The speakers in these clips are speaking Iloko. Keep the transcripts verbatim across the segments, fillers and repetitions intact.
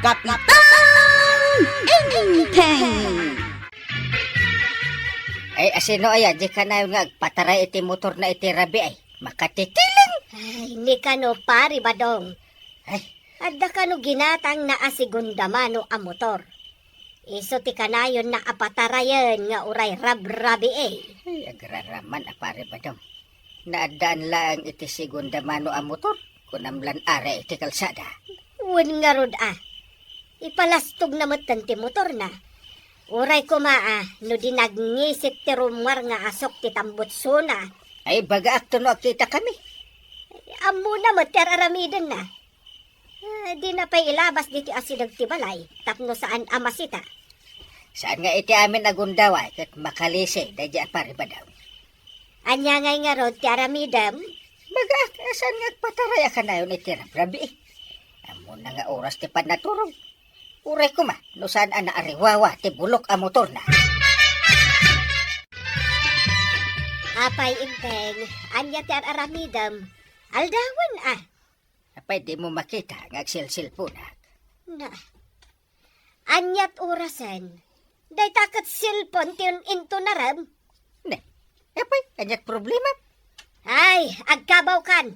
Kapitan Enteng! Ay, asino aya, di kanayon nga agpataray iti motorna iti rabii ay? Makatitiling! Ay, ni kano, Pari Badong. Ay. Adda kano ginatangna a segunda mano a motor. Isu ti kanayonna a patarayen nga uray rabrabii. Ay, agraraman a Pari Badong. Naaddaan laeng iti segunda mano a motor, kunam lan ari iti kalsada. Wen ngarud a. Ipalastogna metten ti motorna. Uray koma a, no di nagngisit ti rummuar nga asok ti tambutsona. Ay, bagaakto no agkitakami. Ammona met ti ar-aramidenna. Ah, dina pay ilabas ditoy asideg ti balay, tapno saan a masita. Saan nga iti amin a gundaway ket makalisi daydi a Pari Badong. Ania ngay ngarud ti aramidem? Bagaak, saan nga agpataray a kanayon iti rabrabii? Ammona nga oras ti pannaturog. Uray koma, no saan a naariwawa ti bulok a motorna. Apay, Enteng, ania ti ar-aramidem? Aldawen a. Apay, dimo makita nga agselselponak? Na, aniat orasen? Dayta ket selpon ti un-, intunarem. Ne, apay, aniat problema? Ay, agkabawkan.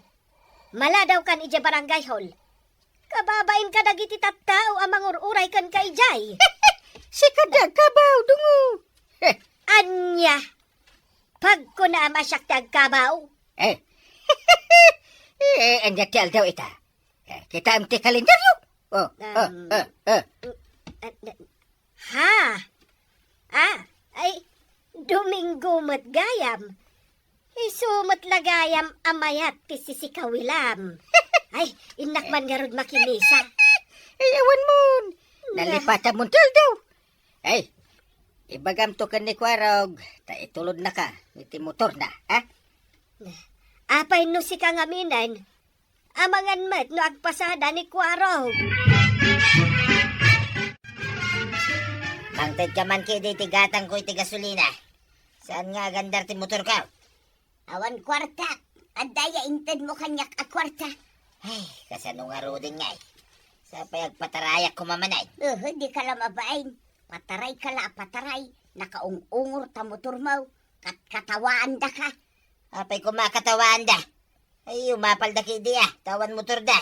Maladawkan idiay barangay hall. Kababain kadagiti tattao a mangur-uray kenka idiay. Sika ti agkabaw, dungo. Ania? Pagkunaam a siak ti agkabaw? Eh. Eh, ania ti aldaw ita? Eh, kitaem ti kalendaryo. Oh, oh, Um, oh, oh. Ah, na-, ha? Ah, ay, Domingo met gayam. Isu met la gayam a mayat ti sisikawilam. Ay, innak man ngarud makimisa. Ay, awan mon. Na- Nalipatam mon ti aldaw. Ay, ibagamto ken ni Kuarog, ta itulodnaka iti motorna, ha? Apay no sika ngaminen, amangan met no agpasada ni Kuarog. Mangtedka man ketdi iti gatangko iti gasolina. Saan nga agandar ti motorko? Awan kuarta. Adda aya intedmo kaniak a kuarta? Ay, kasano ngaruden ngay? Sapay agpatarayak koma manen. Uhu, dika la mabain. Patarayka la a pataray. Nakaung-ungor ta motormo. Katkatawaandaka. Apay koma a katawaanda? Ay, umapalda ketdi a, ta awan motorda.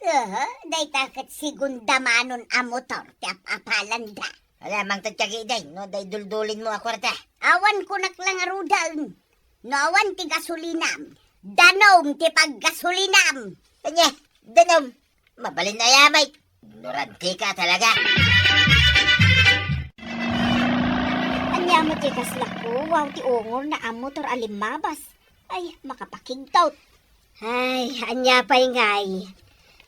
Aha, dayta ket segunda manon a motor ti ap-apalanda. Ala, mangtedka ketdi, no adda iduldulinmo a kuarta. Awan kunak la ngaruden. No awan ti gasolinam, danum ti paggasolinam. Ania, danum? Mabalin a yamay. Ignorantika talaga. Ania met ti kasla ko? Wow, ti ungorna a motor a limmabas. Ay, makapakigtot. Ay, ania pay ngay?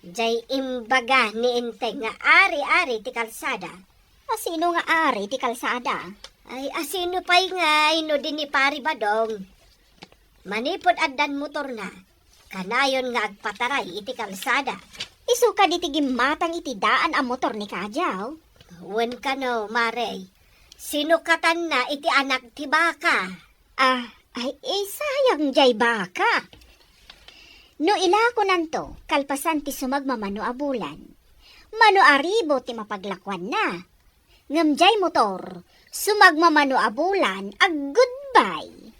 Jay imbaga ni Enteng nga ari-ari ti kalsada. Asino nga ari ti kalsada? Ay, asino pay ngay no di ni Pari Badong? Manipud addan motorna, kanayon nga agpataray iti kalsada. Isu kadi ti gimmatang iti daan a motor ni Kadiaw? Wen kano, Mare. Sinukatanna iti anak ti baka. Ah, ay, eh, sayang jay baka. No ilakonanto, kalpasan ti sumagmamano a bulan, mano a ribu ti mapaglakuanna. Ngem jay motor, sumagmamano a bulan, aggoodbye.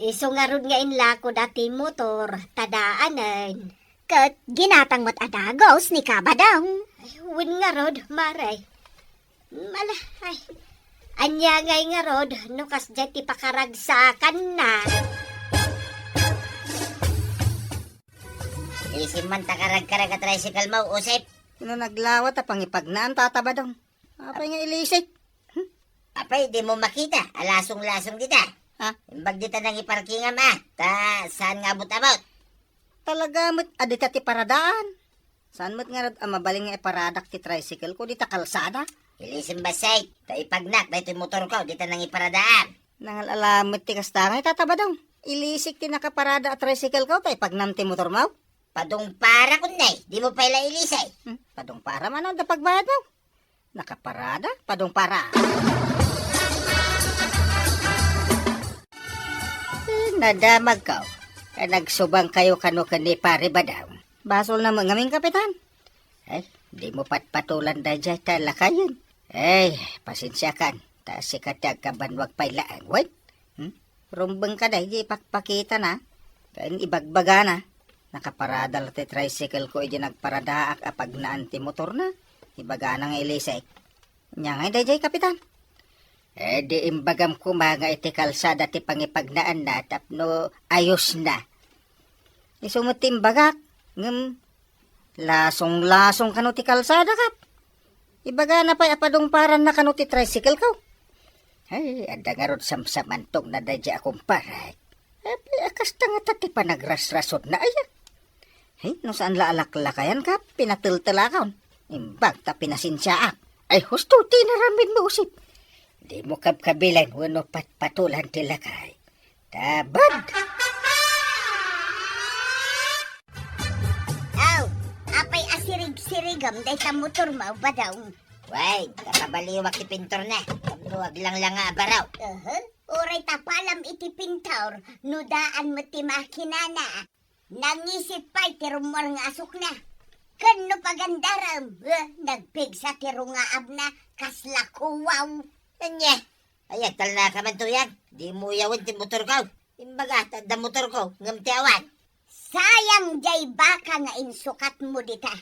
Isu ngarud nga inlakoda ti motor, ta daanen. Ket ginatang met a dagus ni Kabadong. Ay, wen ngarud, Mare. Mala, ay. Ania ngay ngarud, no kasdiay ti pakaragsakanna? Isim man ta karagkarag a tricycle mo, Usep. No naglawa ta pangipagnaam, Tata Badong. Apay nga ilisik? Hmm? Apay, dimo makita a lasong-lasong dita? Ha? Imbag dita nangiparkingam a, ta saan nga abot-abot? Talaga met a dita ti paradaan. Saan met ngarud a mabalin nga iparadak ti tricycle ko dita kalsada? Ilisim bassit, ta ipagnak daytoy motor ko dita nangiparadaam. Nangal-ala met ti kasta ngay, Tata Badong. Ilisik ti nakaparada a tricycle ko, ta ipagnaam ti motor mo? Padungpara kunnay, dimo pay la ilisay. Hmm, padungpara man, adda pagbayad mo. Nakaparada, padungpara. Eh, nadamagko. Eh, nagsubangkayo kano ken ni Pare Badong. Basolna met ngamin, Kapitan. Ay, Dimo patpatulan daydiay ta lakayen. Ay, pasensiakan. Ta sika ti agkabanwag pay laeng, wen? Hmm? Rumbeng ka daydi pakpakitana. Ken ibagbagana. Nakaparada la ti tricycle ko idi nagparadaak a pagnaan ti motorna. Ibagana nga ilisek. Ania ngay daydiay, Kapitan? Eh, di imbagam koma nga iti kalsada ti pangipagnaanna tapno ayosna. Isu met ti imbagak, ngem lasonglasong kano ti kalsada, Kap. Ibagana pay a padungparanna kano ti tricycle ko. Ay, adda ngarud samsamantongna daydiay a kumpare. Apay a kasta ngata ti panagrasrasodna aya? Ay, no saan la a laklakayan, Kap, pinateltelakon. Imbag ta pinasensiaak. Ay, husto ti inaramidmo, Usip. Dimo kabkabilan wenno patpatulan ti lakay. Tabad! Aw, apay a sirig-sirigem dayta motormo, Badong? Wen, nakabaliwak ti pintorna. Tapno aglanglanga a baraw. Aha, uray tapalam iti pintor, no daan met ti makinana. Nangisit pay ti rummuar nga asukna. Ken no pagandarem, eh, nagpigsa ti rungaabna, kasla kuwaw. Ania? Ay, agtalnaka man, Tuyang. Dimo uyawen ti motorko. Imbaga, ta adda motorko, ngem ti awan. Sayang jay baka nga insukatmo dita.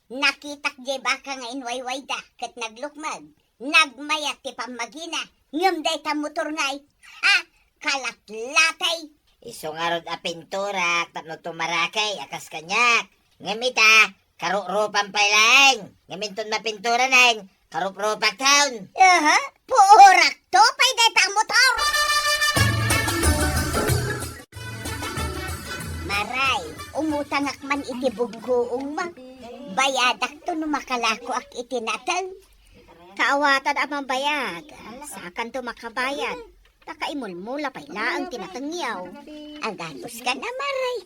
Nakitak jay baka nga inwaywayda, ket naglukmeg. Nagmayat ti pammagina, ngem dayta motor ngay, ha? Kalatlatay! Isu ngarud a pinturak tapno tumarakay a kas kaniak. Ngem ita, karurupan pay laeng. Ngem inton mapinturanen, karuprupak taon. Aha, puorakto pay dayta a motor! Maray, umutangak man iti buggoongmo. Bayadakto no makalakoak iti nateng. Kaawatan a mambayag, sakanto makabayad. Ta kaimulmula pay laeng ti natengyo. Agatos ka na, Maray.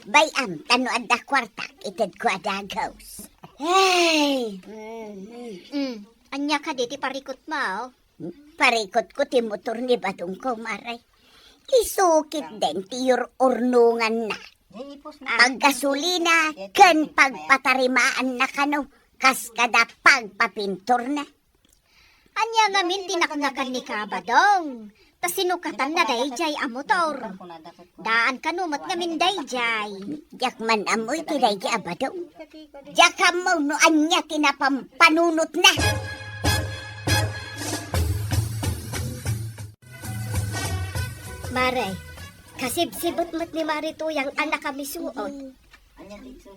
Bay-am, ta no adda kuartak, itedko a dagos. Hey! Mm, mm. Ania kadi ti parikutmo? Parikutko ti motor ni Badongko, Maray. Isu ketdin ti ur-urnonganna. Paggasolina ken pagpatarimaanna kano, kas kada pagpapintorna. Ania ngamin ti naknakan ni Kabadong? Ta sinukatanna daydiay a motor. Daan kano met ngamin daydiay. Diak man ammo iti daydiay a Badong. Diak ammo no ania ti napampanunotna. Maray, kasibsibet met ni Mari Tuyang a nakamisuot.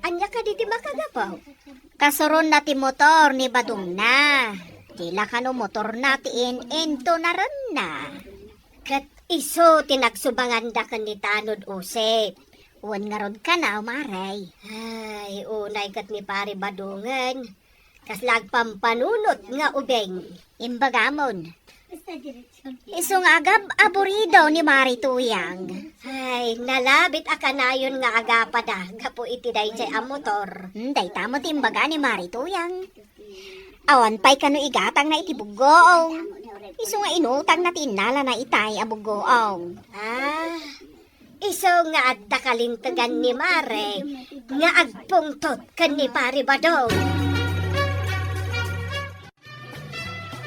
Ania kadi ti makagapu? Kasuronna ti motor ni Badongna. Di la kano motorna ti in-intonarenna. Ket isu ti nagsubanganda ken ni Tanod Usep. Wen ngarud kano, Maray. Ay, unay ket ni Pari Badongen. Kasla agpampanunot nga ubing. Imbagamon. Isu nga agab-aburido ni Mari Tuyang. Ay, nalabit a kanayon nga agapada gapu iti daydiay a motor. Hmm, dayta met ti imbaga ni Mari Tuyang. Awan pay kano igatangna iti buggoong. Isu nga inutangna ti innalana itay a buggoong. Ah, isu nga adda kalintegan ni Mare nga agpungtot ken ni Pare Badong.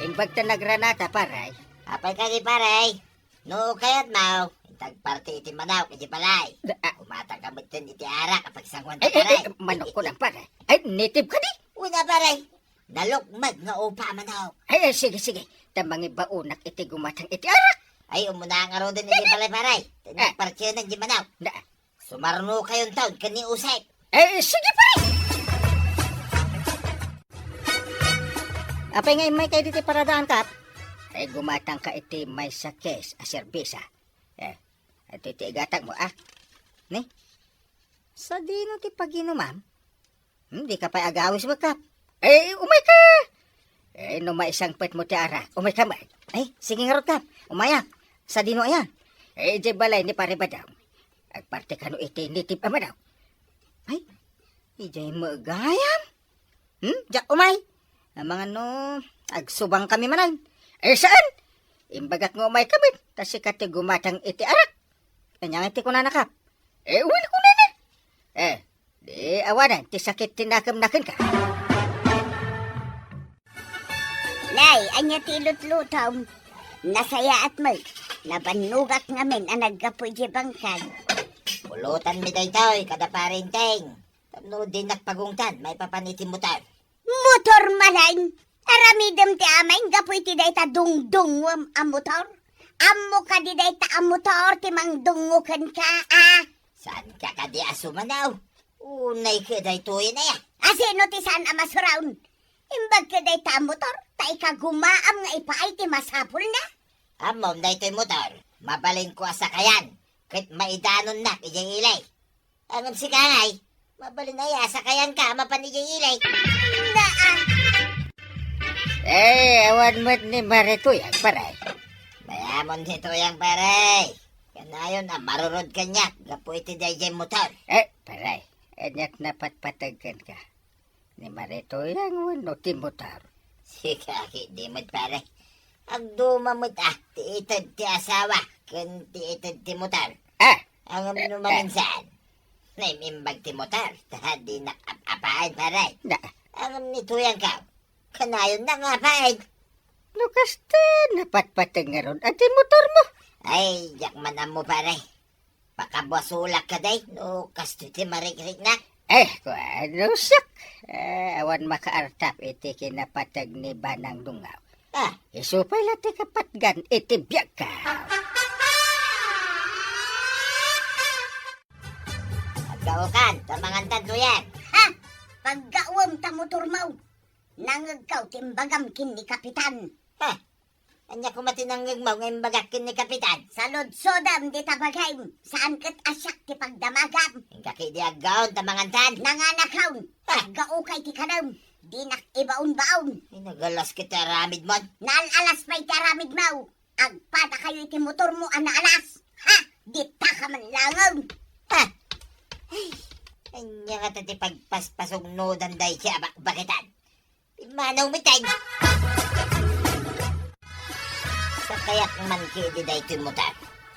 Imbag ta nagranata, pare. Apay kadi, pare? No kayatmo, intag parte iti manok iti balay. Ah. Umatang ka metten iti arak a pagsanguan ta, pare. Ay, ay, ay, manok ko lang, pare. Ay, native ka di? Una, pare. Nalukmeg nga upa a manok. Ay, ay, sige, sige. Ta mangibaonak iti gumatang iti arak. Ay, umuna ngaruden iti balay, pare. Ta inpartianan di manok. Na. Sumarno kayon taon ken ni Usep. Eh, sige, pare! Apay nga immay kayo diti paradaan, Kap? Ay, gumatang ka iti maysa case a serbesa. Eh, ito iti igatag mo, ah. Ni? Sadino ti paginumam? Hmm, di ka pay agawis, Kap? Eh, umay ka! Eh, no maisangpet mo ti arak, umay ka man. Eh, sige ngarud, Kap. Umayak. Sadino aya? Eh, idiay balay ni Pare Badong. Agparte kano iti native a manok. Ay, idiay met gayam. Hmm? Diak umay. Amangan no, agsubang kami manen. Eh, saan? Imbagak nga umay kami, ta sika ti gumatang iti arak. Ania nga ti kunana, Kap? Eh, wen kunana. Eh, di awanen ti sakit ti nakemna kenka. Ay, ania ti ilutlutom? Nasayaat met. Nabannogak ngamin a naggapu idiay bangkag. Pulotanmi daytoy kada parenteng. Tapno dinak pagungtan maipapan iti motor. Motor manen? Aramidem ti amin gapu iti dayta dungdunguam a motor? Ammo kadi dayta a motor ti mangdungngo kenka, a? Saanka kadi a sumanaw? Unay ket daytoyen aya. A sino ti saan a masuron? Imbag ket dayta a motor, ta ikagumaam nga ipaay ti masapulna. Ammom daytoy motor, mabalinko a sakayan, ket maidanonnak idiay ili. Ngem sika ngay, mabalin aya a sakayanka a mapan idiay ili. Naa. Eh, awan met ni Mare Tuyang, pare. Mayamon ni Tuyang, pare. Kanayon a marurod kaniak gapu iti daydiay motor. Eh, pare, aniak napatpateg kenka? Ni Mare Tuyang wenno ti motor? Sika ketdi met, pare. Agduma met, ah, ti ited ti asawa ken ti ited ti motor. Ah! Ngem no maminsan, naim-imbag ti motor, ta dinak ap-apaen, pare. Na. Ngem ni Tuyangko, kanayonna nga apaen. No kasta, napatpateg ngarud a ti motormo. Ay, diak man ammo, pare. Pakabasolak kadi no kastoy ti marikriknak. Eh, kuan, no siak. Eh, awan makaartap iti kinapateg ni Banang Dungaw. Ah. Isu pay la ti kapatgan iti biagko. Aggaokan, ta mangantan, Tuyang. Ha? Paggaoem ta motormo. Nangngegko ti imbagam ken ni Kapitan. Ha? Ania koma ti nangngegmo nga imbagak ken ni Kapitan? Saludsodem dita bagim, saan ket a siak ti pagdamagam. Inka ketdi aggaon ta mangantan. Nanganakon, ah, aggaoka iti kanem, dinak ibaonbaon. Ay, nagalas ket ti aramidmon. Naal-alas pay ti aramidmo. Agpadakayo iti motormo a naalas. Ha? Ditaka man laengen. Ha? Ay, ania ngata ti pagpaspasugnodan daydi a bakbakitan? Pimmanaw met. Sakayak man ketdi daytoy motor.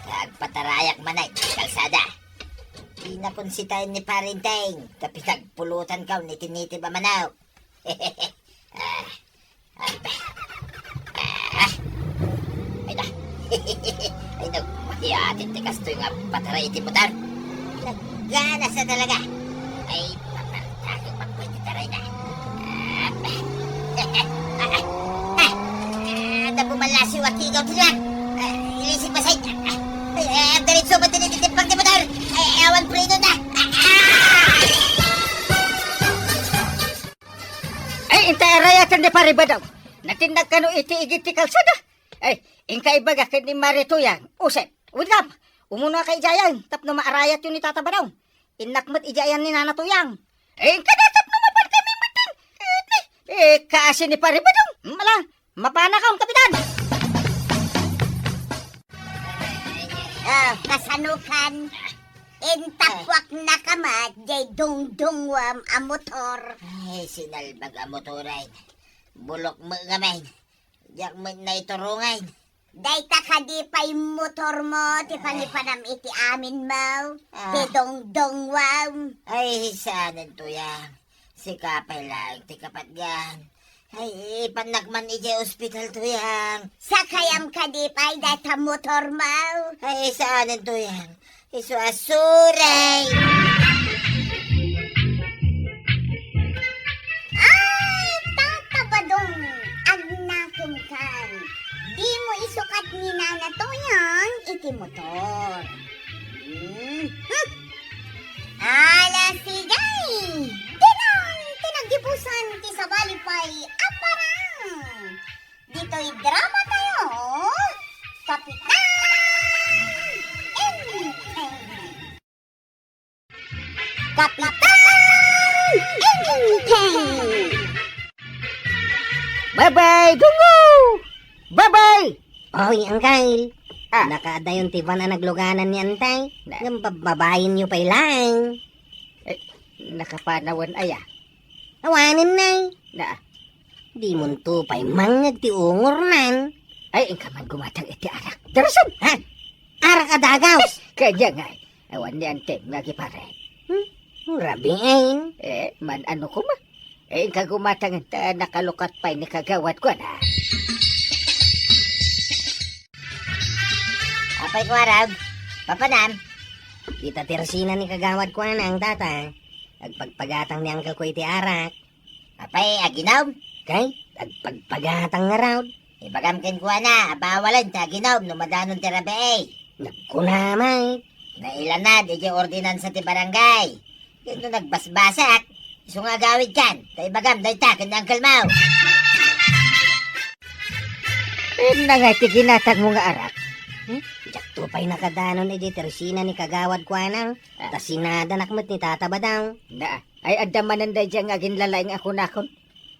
Agpatarayak manen iti kalsada. Dinakon sitaen ni Parenteng, ta pinagpulotanko iti nitib a manok. Ah, ay, ba. Ah. Ay, da. Ay, nagmayatin ti kastoy nga pataray iti motor. Nagganas na talaga. Ay, papartago pa ko iti taray na. Ah, ba. Ah, ah, ah. Ah, nabumalasiw a tigaw ti lang. Ah, ilisip pa sa inyo. Ah, ay, ay, ang diretso ba tinititimpang ti motor? Ay, awan preno na. Ah, ah! Ay, inta arayatan ni Pare Badong. Natindag kano iti igid ti kalsada. Ay, inka ibaga ken ni Mare Tuyang. Usep, udgam. Umunaka idiayen, tapno maarayatyo ni Tata Badong. Innak met idiayen ni Nana Tuyang. Ay, inka da tapno mapan kami met din. Eh, ni, eh, kaasi ni Pare Badong. Mala, mapanakon, Kapitan. Ah, kasano kan? Intapuak na ka met, jay dungdunguam a motor. Ay, sinalbag a motoren. Bulok met ngamin. Diak met naiturungan. Dayta kadi pay motormo ti pangipanam iti aminmo, ah, ti dungdunguam. Ay, saanen, Tuyang. Sika pay laeng ti kapatgan. Ay, ipannak man idiay ospital, Tuyang. Sakayam kadi pay dayta motormo. Ay, saanen, Tuyang. Isu a suray. Ay, Tata Badong, agnakem kan. Dimo isukat ni Nana Tuyang iti motor. Hmm. Hmm. Ala, sige. Dinan ti naggibusan ti sabali pay a parang. Ditoy drama tayo, Kapitan Enteng. Kapitan Enteng. Babay, Dungo! Babay! Oy, Angkal. Ah. Nakaadayon ti van a nagluganan ni Antay. Na. Ngem bab-, babaenyo pay laeng. Eh, nakapanawan aya? Awanen, Nay. Na. Dimonto pay mangngeg ti ungornan. Ay, inka man gumatang iti arak. Darasan! Ha? Arak a dagaw! Kanya nga, eh. Awan ni Antem nga agipare. Hmm? Rabiin. Eh, man ano koma? Eh, inka gumatangen ta nakalukat pay ni kagawad ko na. Apay ko, Arab? Papanam? Ita ti resina ni kagawad ko, anang, tata. Agpagpagatang ni uncle ko iti arak. Apay, aginom? Kay, agpagpagatang ngarud. Ibagam kenkuana a bawalen ti aginom no madanon ti rabii. Nagkunamay. Nailanad iti ordinansa ti barangay. Ket no nagbasbasak, isu nga agawidkan, ta ibagam dayta ken ni uncle mo. Inna nga ti ginatangmo nga arak? Hmm? Diakto pay nakadanon iti resina ni kagawad ko, anang. Ah. Ta sinadanak met ni Tata Badaw. Na, ay adda manen daydiay nga aginlalaing a kunakon.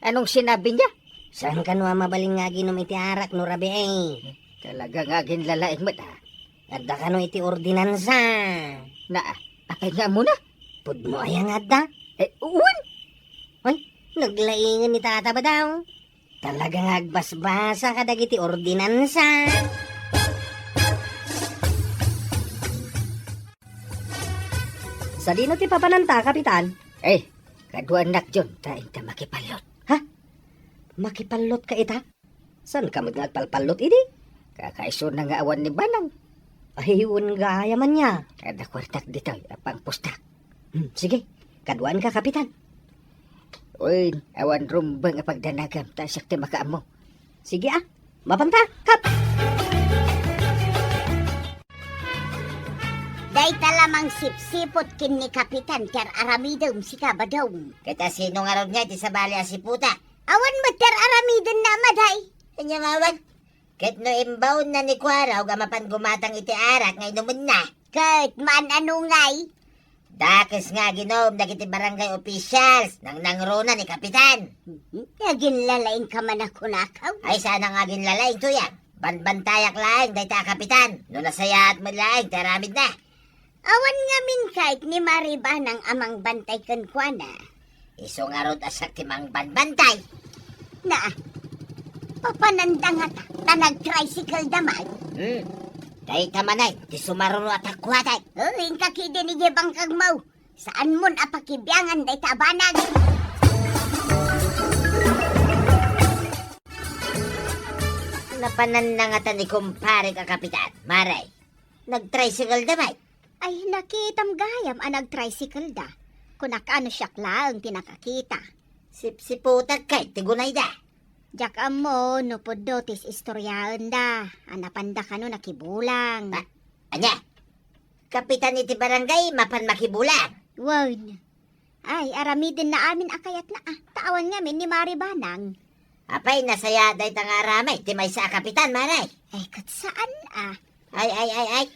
Anong sinabi niya? Saan kano a mabalin nga aginom iti arak no rabii? Talaga nga aginlalaing met, ah. Adda kano iti ordinansa. Na, apay nga ammona? Pudno aya nga adda? Eh, wen. Ay, naglaingen ni Tata Badaw. Talaga nga agbasbasa kadagiti ordinansa. Sadino ti papananta, Kapitan? Eh, kaduanak diyon, ta inta makipallot. Ha? Makipallot ka ita? Saan ka met nga agpalpallot idi? Kakaisuna nga awan ni Banang. Ay, wen gayam ania. Adda kuartak ditoy, a pangpustak. Hmm, sige, kaduan ka, Kapitan. Uy, awan rumbeng a pagdanagam, ta siak ti makaammo. Sige, ah. Mapanta, Kap! Dayta la mangsipsiput ken ni Kapitan ti ar-aramidem, sika, Badong. Ket a sino ngarud nga iti sabali a siputa? Awan met ti ar-aramidenna, Maday. Ania nga awan? Ket no imbaonna ni Kuarog a mapan gumatang iti arak nga inumenna? Ket maan-ano ngay? Dakes nga aginom dagiti barangay officials, nangnangruna ni Kapitan. Hmm, aginlalaingka man a kunakaw? Ay, saan nga aginlalaing, tuyang. Banbantayak laeng dayta a Kapitan, no nasayaat met laeng ti aramidna. Awan ngamin kayat ni Maribanang a mangbantay kenkuana. Isu ngarud a siak ti mangbanbantay. Na, papananda ngata ta nag-tricycle da man? Hmm. Dayta manen ti sumaruno a takuatek. O, inka ketdin idiay bangkagmo. Saanmon a pakibiangan dayta a banag. Napananda ngata ni kumparek a Kapitan, Mare. Nag-tricycle da met. Ay, nakitam gayam a nag-tricycle da. Kunak a no siak laeng ti nakakita. Sipsiputak kay ti gunayda. Diak ammo no pudno ti istoryaenda a napanda kano nakibulang. Ah, ania? Kapitan iti barangay mapan makibulang? Wen. Ay, aramidenna amin a kayatna, ah. Ta awan ngamin ni Mari Banang. Apay, nasayaat dayta nga aramid ti maysa a kapitan, Mare? Ay, ket saan, ah. Ay, ay, ay, ay.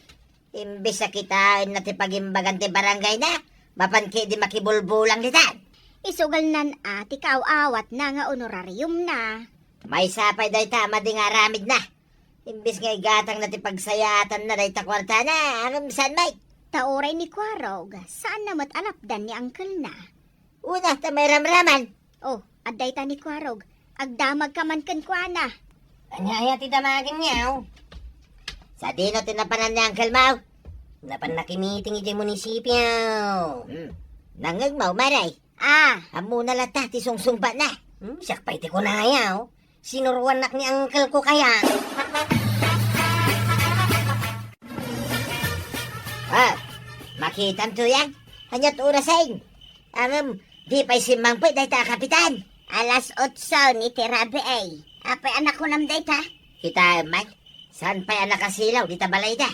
Imbes a kitaenna ti pagimbagan ti barangayna, mapan ketdi makibulbulang ditan. Isugalnan, ah, ti kaaw-awatna nga honorariumna. Maysa pay dayta a madi nga aramidna. Imbes nga igatangna ti pagsayaatanna dayta kuartana, ngem saan met. Ta uray ni Kuarog, saanna met a lapdan ni angkelna. Una, ta mairamraman. Oh, adda ita ni Kuarog. Agdamagka man kenkuana. Ania aya ti damagenyo? Sadino ti napanan ni angkelmo? Napan nakimiting idiay munisipio. Hmm. Nangngegmo, Mare? Ah. Ammona latta ti sungsungbatna. Hmm, siak pay ti kunaya, oh. Sinuruannak ni uncle ko kaya. Ah, makitam, tuyang? Ania't orasen? Ngem, di pay simmangpet dayta a kapitan. Alas otso iti rabii. Apay a nakunam dayta? Kitaem man, saan pay a nakasilaw dita balayda?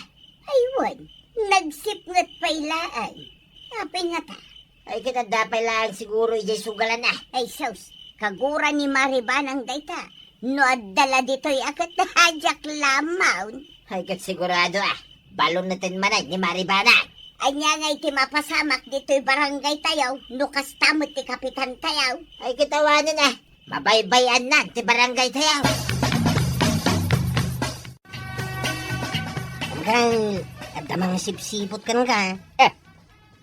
Ay, wen, nagsipnget pay laeng. Apay ngata? Ay, ket adda pay laeng siguro idiay sugalan, ah. Ay, sus, kagura ni Mari Banang dayta. No adda la ditoy a ket diak la mawn. Ay, ket sigurado, ah. Baloneten manen ni Mari Banang. Ania ngay ti mapasamak ditoy barangaytayo no kasta met ti kapitantayo? Ay, ket awanen, ah. Mabaybay-annan ti barangaytayo. Angkel, adda mangisipsiput kenka. Eh,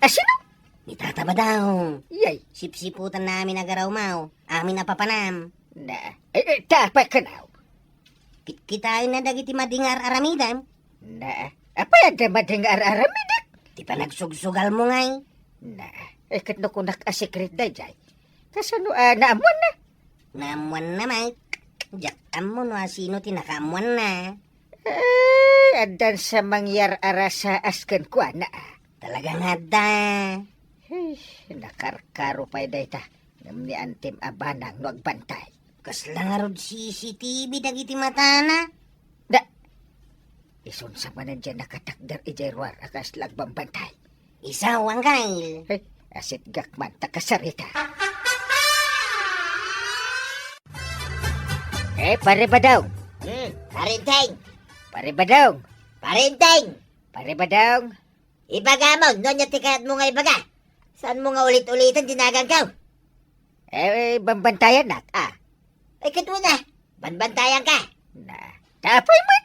a sino? Ni Tata Badaw. Yay. Sipsiputan amin a garawmaw, amin a papanam. Na, eh, eh, ta apay kano? Kitkitaenna dagiti madi nga ar-aramidem. Na, apay adda madi nga ar-aramidek? Ti panagsugsugalmo ngay. Na, eh, ket no kunak a secret daydiay. Kasano a naammuanna? Naammuanna, Mike. Diak ammo no asino ti nakaammuanna. Ay, addan sa mangyar-arasaas kenkuana. Talaga nga adda. Ay, nakarkaro pay dayta. Ngem ni antim a banang no agbantay. Kasla ngarud C C T V dagiti matana? Da, isun sa manen diay nakatakder idiay ruar a kasla agbambantay. Isu, Angkel. Ay, asitgak man ta kasarita. Eh, Pare Badong. Hmm, Parinteng. Pare Badong. Parinteng. Pare Badong. Ibagam no ania ti kayatmo nga ibaga. Saanmo nga ulit-uliten ti naganko? Eh, bambantayannak, a. Ay, ket wen a, bambantayanka. Na, apay met?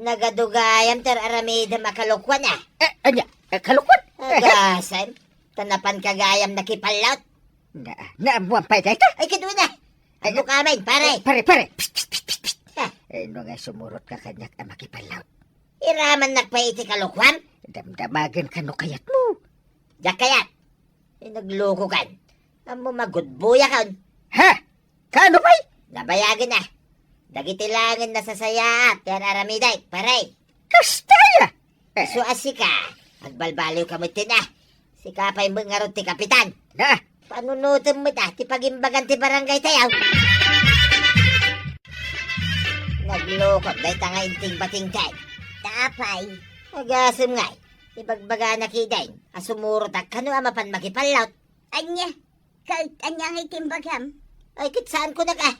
Nagadu gayam ti ar-aramidem a kalokuan, a. Eh, ania? Eh, kalokuan? Agasem, ta napanka gayam nakipallot. Na, naammuam pay dayta? Ay, ket wen a. Ay, ammoka met, pare. Eh, pare, pare. Psst, psst, psst, psst, psst. Ha? Eh, no nga sumurotka kaniak a makipallot. Iramannak pay iti kalokuam? Damdamagenka no kayatmo. Diak kayat. Ay, naglokokan. Ammom a gudboyakon. Ha? Kaano pay? Nabayagen a. Dagiti laengen nasasayaat ti ar-aramidek, pare. Kasta aya? Eh. Isu a sika, agbalbaliwka metten a. Sika pay met ngarud ti kapitan. Na. Panunotem met a ti pagimbagan ti barangay tayo. Naglokot dayta nga inting batingten. Ta apay? Agasem ngay, ibagbagana kidin a sumurotak kano a mapan makipallot. Ania? Ket ania ngay ti imbagam? Ay, ket saan kunak a.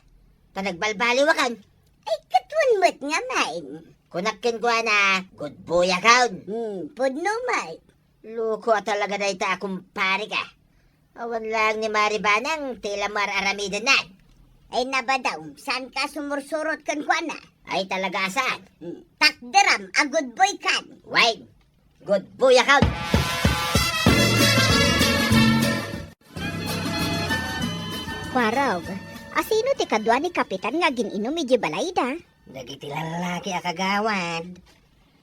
Ta nagbalbaliwakon. Ay, ket wen met ngamin. Kunak kenkuana, gudboyakon. Hmm, pudno met. Loko a talaga dayta a kumparek a. Awan laeng ni Mari Banang ti ila mar-aramidennan. Ay, na, Badong, saanka sumursurot kenkuana? Ay, talaga a saan. Hmm, takderam a gudboykan. Wen, gudboyakon. Kuarog, asino ti kadua ni Kapitan nga agin-inum idiay balayda? Dagiti lallaki a kagawad.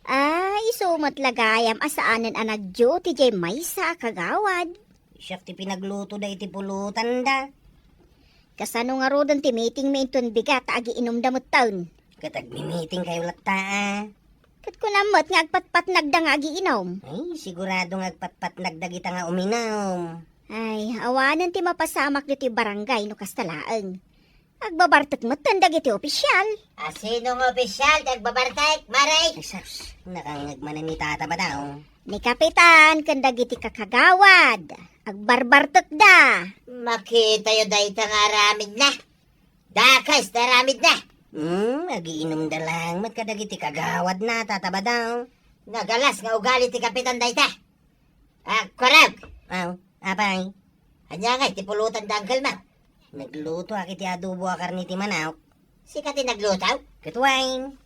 Ah, isu met la gayam a saanen a nag-duty diay maysa a kagawad. Siak ti pinaglutoda iti pulotanda. Kasano ngaruden ti meetingmi inton bigat ta agiinumda metten? Ket agmi-meetingkayo latta a. Ket kunam met nga agpatpatnagda nga agiinum. Ay, sigurado nga agpatpatnag dagita nga uminum. Ay, awanen ti mapasamak ditoy barangay no kasta laeng. Agbabartek metten dagiti opisial. Asino nga opisial ti agbabartek, Mare? Ay, sus, nakangngeg manen ni Tata Badong. Ni Kapitan ken dagiti kakagawad, agbarbartekda. Makitayo dayta nga aramidna. Dakes ti aramidna. Hmm, agiinumda laeng met kadagiti kagawadna, Tata Badong. Nagalas nga ugali ti Kapitan dayta. Ah, Kuarog. Aw, apay? Ania ngay ti pulotanda, Uncle Mac? Naglutoak iti adobo a karne ti manok. Sika ti nagluto? Ket wen.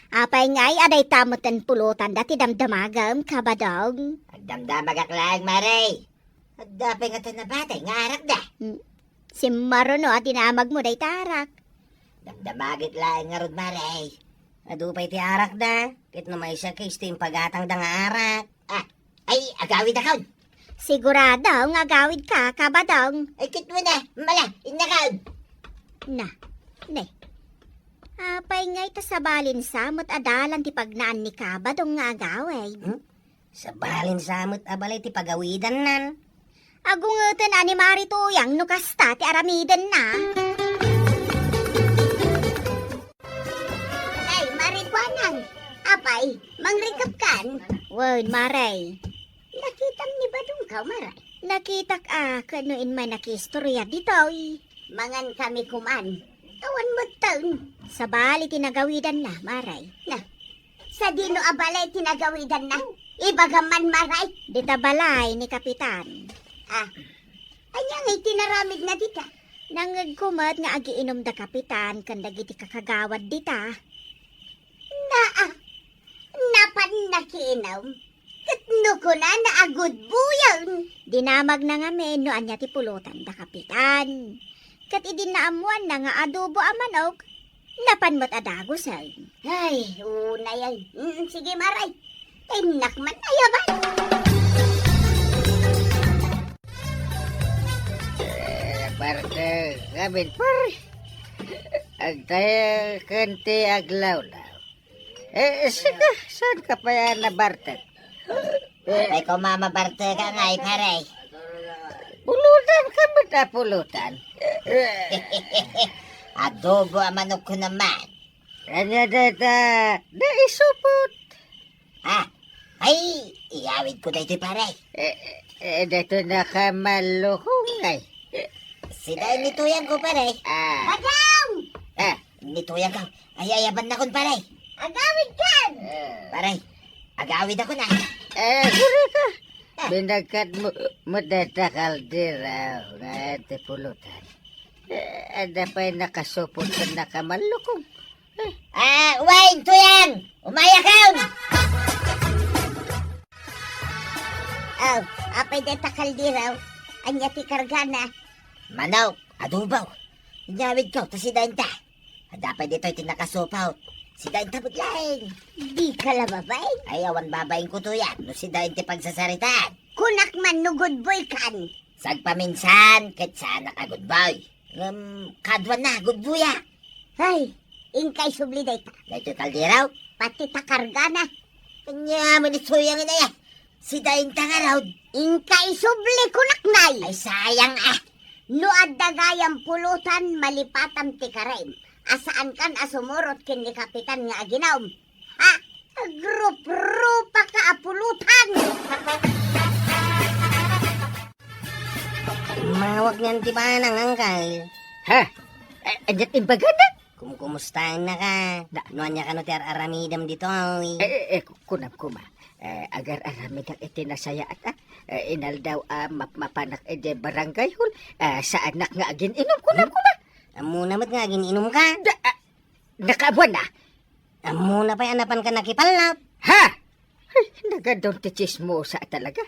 Apay ngay a dayta metten pulotanda ti damdamagem, Kabadong? Agdamdamagak laeng, Mare. Adda pay ngata nabatay nga arakda. Hmm. Simmaruno a dinamagmo dayta arak. Damdamagek laeng ngarud, Mare. Adu pay ti arakda, ket no maysa case ti impagatangda nga arak. Ah, ay, agawidakon. Sigurado nga agawidka, Kabadong. Ay, ket wen a, mala, innakon. Na, ne. Apay ngay ta sabalin sa met a dalan ti pagnaan ni Kabadong nga agawid? Hmm? Sabalin sa met a balay ti pagawidannan. Agungeten a ni Mari Tuyang no kasta ti aramidenna. Ay, Mari Kuanang. Apay, mangrikepkan? Wen, Mare. Nakitam ni Badongkaw, Mare? Nakitak a, ket no immay nakiistorya ditoy. Mangan kami kuman. Awan metten. Sabali ti nagawidanna, Mare. Na, sadino a balay ti nagawidanna? Ibagam man, Mare. Dita balay ni Kapitan. Ah, ania ngay ti naramidna dita? Nangngegko met nga agiinumda Kapitan ken dagiti kakagawad dita. Naa, napan nakiinum. Ket no kunana a gudboyen. Dinamagna ngamin no ania ti pulotanda, Kapitan. Ket idi naammoanna nga adobo a manok, napan met a dagusen. Ay, unay ay. Mm, sige, Mare. Innak man, ayaban. Arte, gamin, pare. Agtayakan ti aglawlaw. Eh, sika, saan ka pa yan nabartek? Ay, koma mabartek ka nga, eh, pare. Pulutan ka met a pulutan. Adobo a manok ko naman. Ania dayta, naisupot. Ah, ay, iyawid ko daytoy, pare. Eh, eh, daytoy nakamallukong, ay. Sida ni tuyang ko, pare. Ah. Badang! Ah. Ni tuyang ka. Ay, ay, aban nakon, pare. Agawid kan! Pare, agawid ako na. Eh, guri ka. Ah. Binagkat mo, mo dayta kaldero nga ti pulutan. Eh, adda pay nakasupot ken nakamallukong. Ah, wen, tuyang! Umayakon! Aw, apay dayta kaldero? Ania ti kargana? Manok, adobo. Inyawid ko, ta sida inta. Adda pay ditoy ti nakasupot. Sida inta met laeng. Di ka la babain? Ay, awan babain ko tuyang. No sida inti pagsasaritaan. Kunak man no good boy kan. Sagpaminsan, ket saanak a good boy. Ngem, kaduana, good boy a. Ay, inka isubli dayta. Daytoy kaldero? Pati ta kargana. Ania man isuya nga naya. Sida inta ngarud. Inka isubli kunak, nay. Ay, sayang a. No adda gayam pulutan, malipatam ti karem. A saankan a sumurot ken ni Kapitan nga aginum. Ha? Agruprupa ka a pulutan! Mawag niyan ti banang, angkal. Ha? Eh, ania't imbagana? Kumkumustaen na ka? Na- No ania kano ti ar-aramidem ditoy? Eh, eh, eh, ku-, kunam koma. Eh, agar-aramidak iti nasayaat, ah. Eh, inaldaw a map-, mapanak iti barangay hall. Eh, saanak nga agin-inum, kunam koma. Ammona met nga agin-inum ka? Da, ah, nakaabuan na. Ammona pay a napan ka nakipallap. Ha? Ay, nagadun ti tsismosa talaga.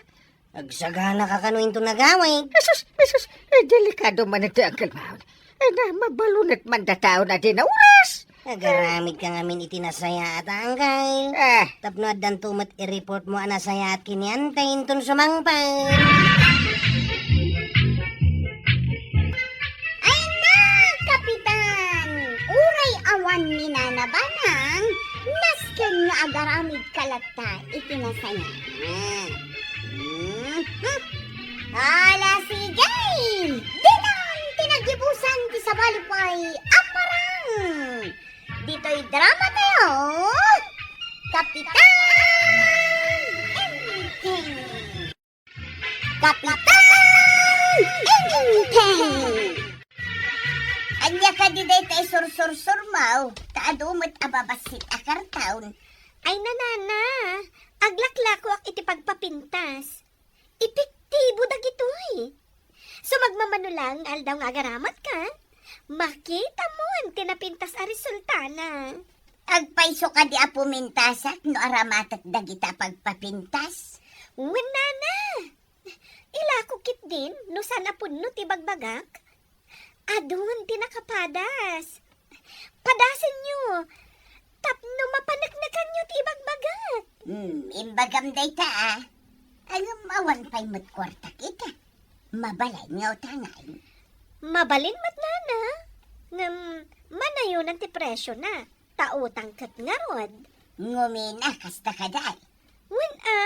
Agsagana ka kano inton agawid. Jesus, Jesus, eh, delikado man iti angkel maon. Eh, na, mabalunat man da taon a di na oras. Agaramid ka ngamin iti nasayaat, angkal. Eh. Tapno addanto met i-report mo a nasayaat ken ni Antay inton sumangpet. Ay na, Kapitan! Uray awan ni Nana Banang, nasken nga agaramid ka latta iti nasayaat. Mhm. Ala, sige! Ditan ti naggibusan ti sabali pay a parang! Ditoy drama tayo, Kapitan Enteng! Kapitan Enteng! Ania kadi dayta isursursurmaw, ta adu met a babassit a karton? Ay, nanana, aglaklakoak iti pagpapintas. Epektibo dagitoy. Sumagmamano laeng nga aldaw nga agaramat ka, makita mon ti napintas a resultana. Agpayso kadi a pumintasak no aramatek dagita a pagpapintas? Wen, nana. Ilako ketdin no saan a pudno ti ibagbagak. Adun ti nakapadas. Padasenyo tapno mapaneknekanyo ti ibagbagak. Hmm, imbagam dayta, a. Ngem awan pay met kuartak ita. Mabalin nga utangan. Mabalin met, nana. Ngem manayonan ti presiona. Ta utang ket ngarud. Ngumina, kasta kadi. Wen a,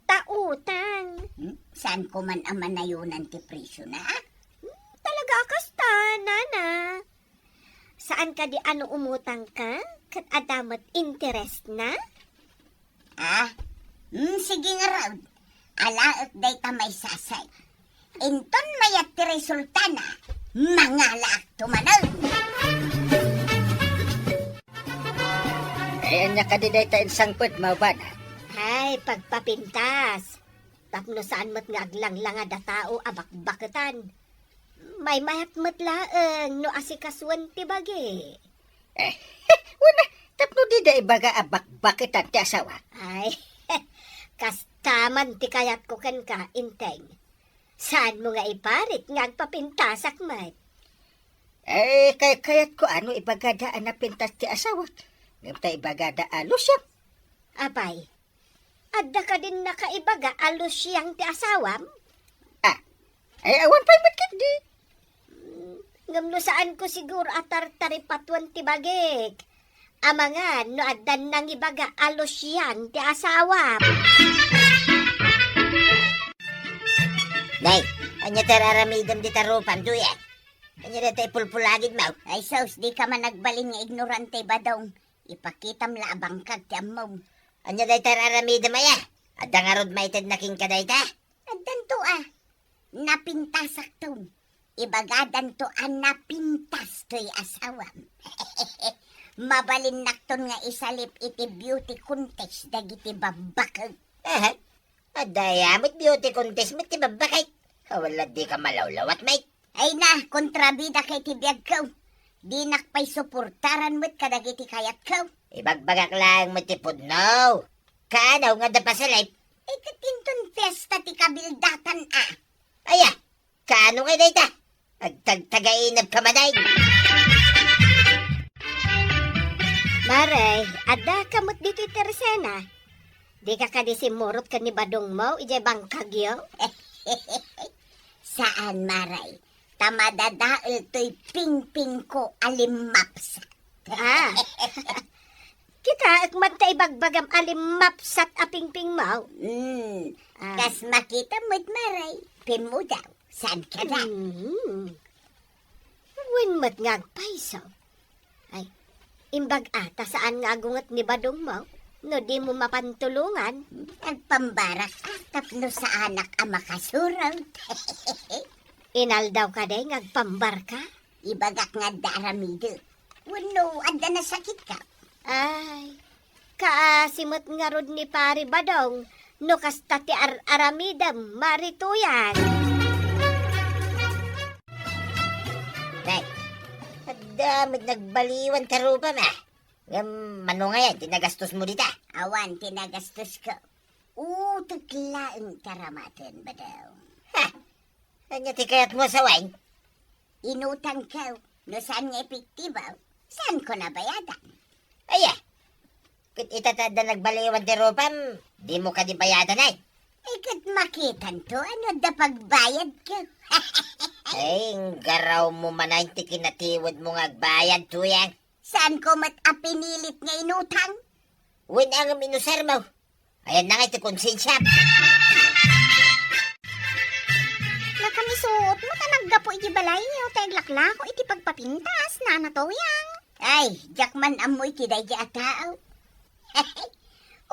ta utang. Hmm? Saan ko man a manayonan ti presiona, a? Hmm, talaga a kasta, nana. Saan kadi a no umutang ka, ket adda met interest na? Ah, hmm, sige ngarud. Alaek dayta maysasay. Inton mayat ti resultana, mangalaak tumanen. Ay, ania kadi dayta insangpet, maubana? Ay, pagpapintas. Tapno saan met nga aglanglangad a tao a bakbaketan. Maymayat met laeng no asikasuen ti bagi. Eh, wen a, tapno dida ibaga a bakbaketan ti asawa. Ay, kasta man ti kayatko kenka, Enteng. Saanmo nga iparit nga agpapintasak met? Eh, kay-, kayatko a no ibagada a napintas ti asawa. Ngem ta ibagada a lusiang. Apay, adda kadin nakaibaga a lusiang ti asawam? Ah, ay, awan pay met ketdi. Ngem no saanko siguro a tartaripatuen ti bagik, amangan no addan nangibaga a lusian ti asawam. Nay, ania ti ar-aramidem dita rupam, Tuya? Ania dayta ipulpulagidmo? Ay sus, dika man agbalin nga ignorante, Badong. Ipakitam la a bangkag ti ammom. Ania dayta ar-aramidem aya? Adda ngarud maitedna kenka dayta? Addanto a. Napintasakton. Ibagadanto a napintas toy asawam. Mabalinnakton nga isalip iti beauty contest dagiti babbakek. Aha. Adda aya met beauty contest met ti babbakek. Awan la dika malawlawat, Mike. Ay na, kontrabida kay ti biagko. Dinak pay suportaran met kadagiti kayatko. Ibagbagak laeng met ti pudno. Kaano nga adda pasalip? Ay, ket inton fiesta ti kabildatan a. Aya, kaano ngay dayta? Agtagtagainep ka manen. Mare, adda ka met ditoy Teresena. Dika kadi simmurot ken ni Badongmo idiay bangkagyo? Saan, Mare. Ta madadael toy pingpingko a limmapsat. Ah. Kitaek man ta ibagbagam a limmapsat a pingpingmo. Hmm. Ah. Kas makita met, Mare, pimmudaw. Saan ka da? Hmm. Wen met nga agpayso. Ay, imbag-a ta saan nga agunget ni Badongmo no dimo mapantulongan. Agpambarak a tapno saanak a makasurot. Inaldaw kadi nga agpambarka? Ibagak nga adda aramidek. Wenno adda nasakitka? Ay, kaasi met ngarud ni Pari Badong no kasta ti ar-aramidem, Mari Tuyang. Nay, adda met nagbaliwan ti rupam a. Ngem mano ngayen ti nagastosmo dita? Awan ti nagastosko. Utek laeng ti aramaten, Badong. Ha! Ania ti kayatmo a sawen? Inutangko. No saan nga epektibo, saanko a bayadan. Aya, ket ita ta adda nagbaliwan ti rupam, dimo kadi bayadan, ay? Ay, ket makitanto no adda pagbayadko. Ay, inggarawmo manen ti kinatiwedmo nga agbayad, Tuyang. Saanko met a pinilit nga inutang? Wen a ngem inusarmo? Ayanna ngay ti konsensiam. Nakamisuotmo ta naggapu iti balayyo ti aglaklako iti pagpapintas, Nana Tuyang. Ay, diak man ammo iti daydi a tao.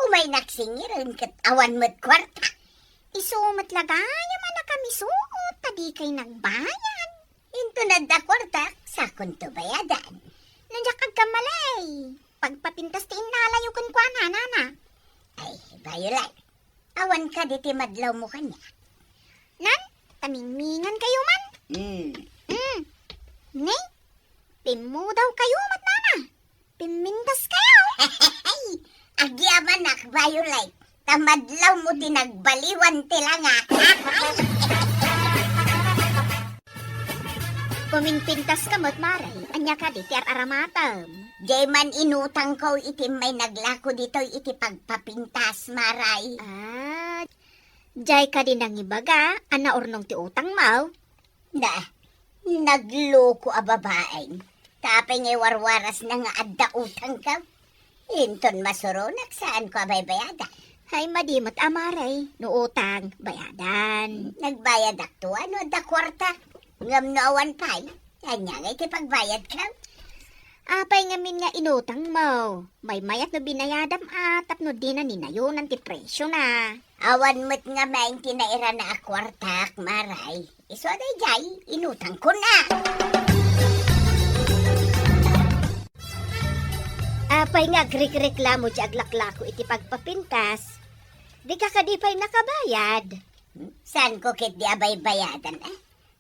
Umay naksingiren ket awan met kuarta. Isu met la gayam a nakamisuot ta dikay nagbayad. Inton adda kuartak, sakonto bayadan. No diak agkamali, pagpapintas ti innalayo kenkuana, Nana. Ay, bayo laeng. Awan kadi ti madlawmo kaniak? Nan, tamingmingan kayo man. Mm. Mm. Ni, pimmudaw kayo met, Nana. Pimmintas kayo. Agyamanak, Violet. Ta madlawmo ti nagbaliwan ti langak. Pumingpintas ka met, Mare. Ania kadi ti ar-aramatem? Diay man inutangko iti may naglako ditoy iti pagpapintas, Mare. Ah, diay kadi nangibaga a naurnong ti utangmo? Na, nagloko a babaeng. Ta apay nga iwarwarasna nga adda utangko? Inton masuronak, saanko a baybayadan. Ay, madi met a, Mare, no utang, bayadan. Nagbayadakto a no adda kuarta. Ngem no awan pay, ania ngay ti pagbayadko? Apay ngamin nga inutangmo? Maymayat no binayadam a tapno dina ninayonan ti presiona. Awan met ngamin ti nairana a kuartak, Mare. Isu a daydiay, inutangkon a. Apay nga agrikreklamo ti aglaklako iti pagpapintas? Dika kadi pay nakabayad? Hmm? Saanko ketdi a baybayadan, a?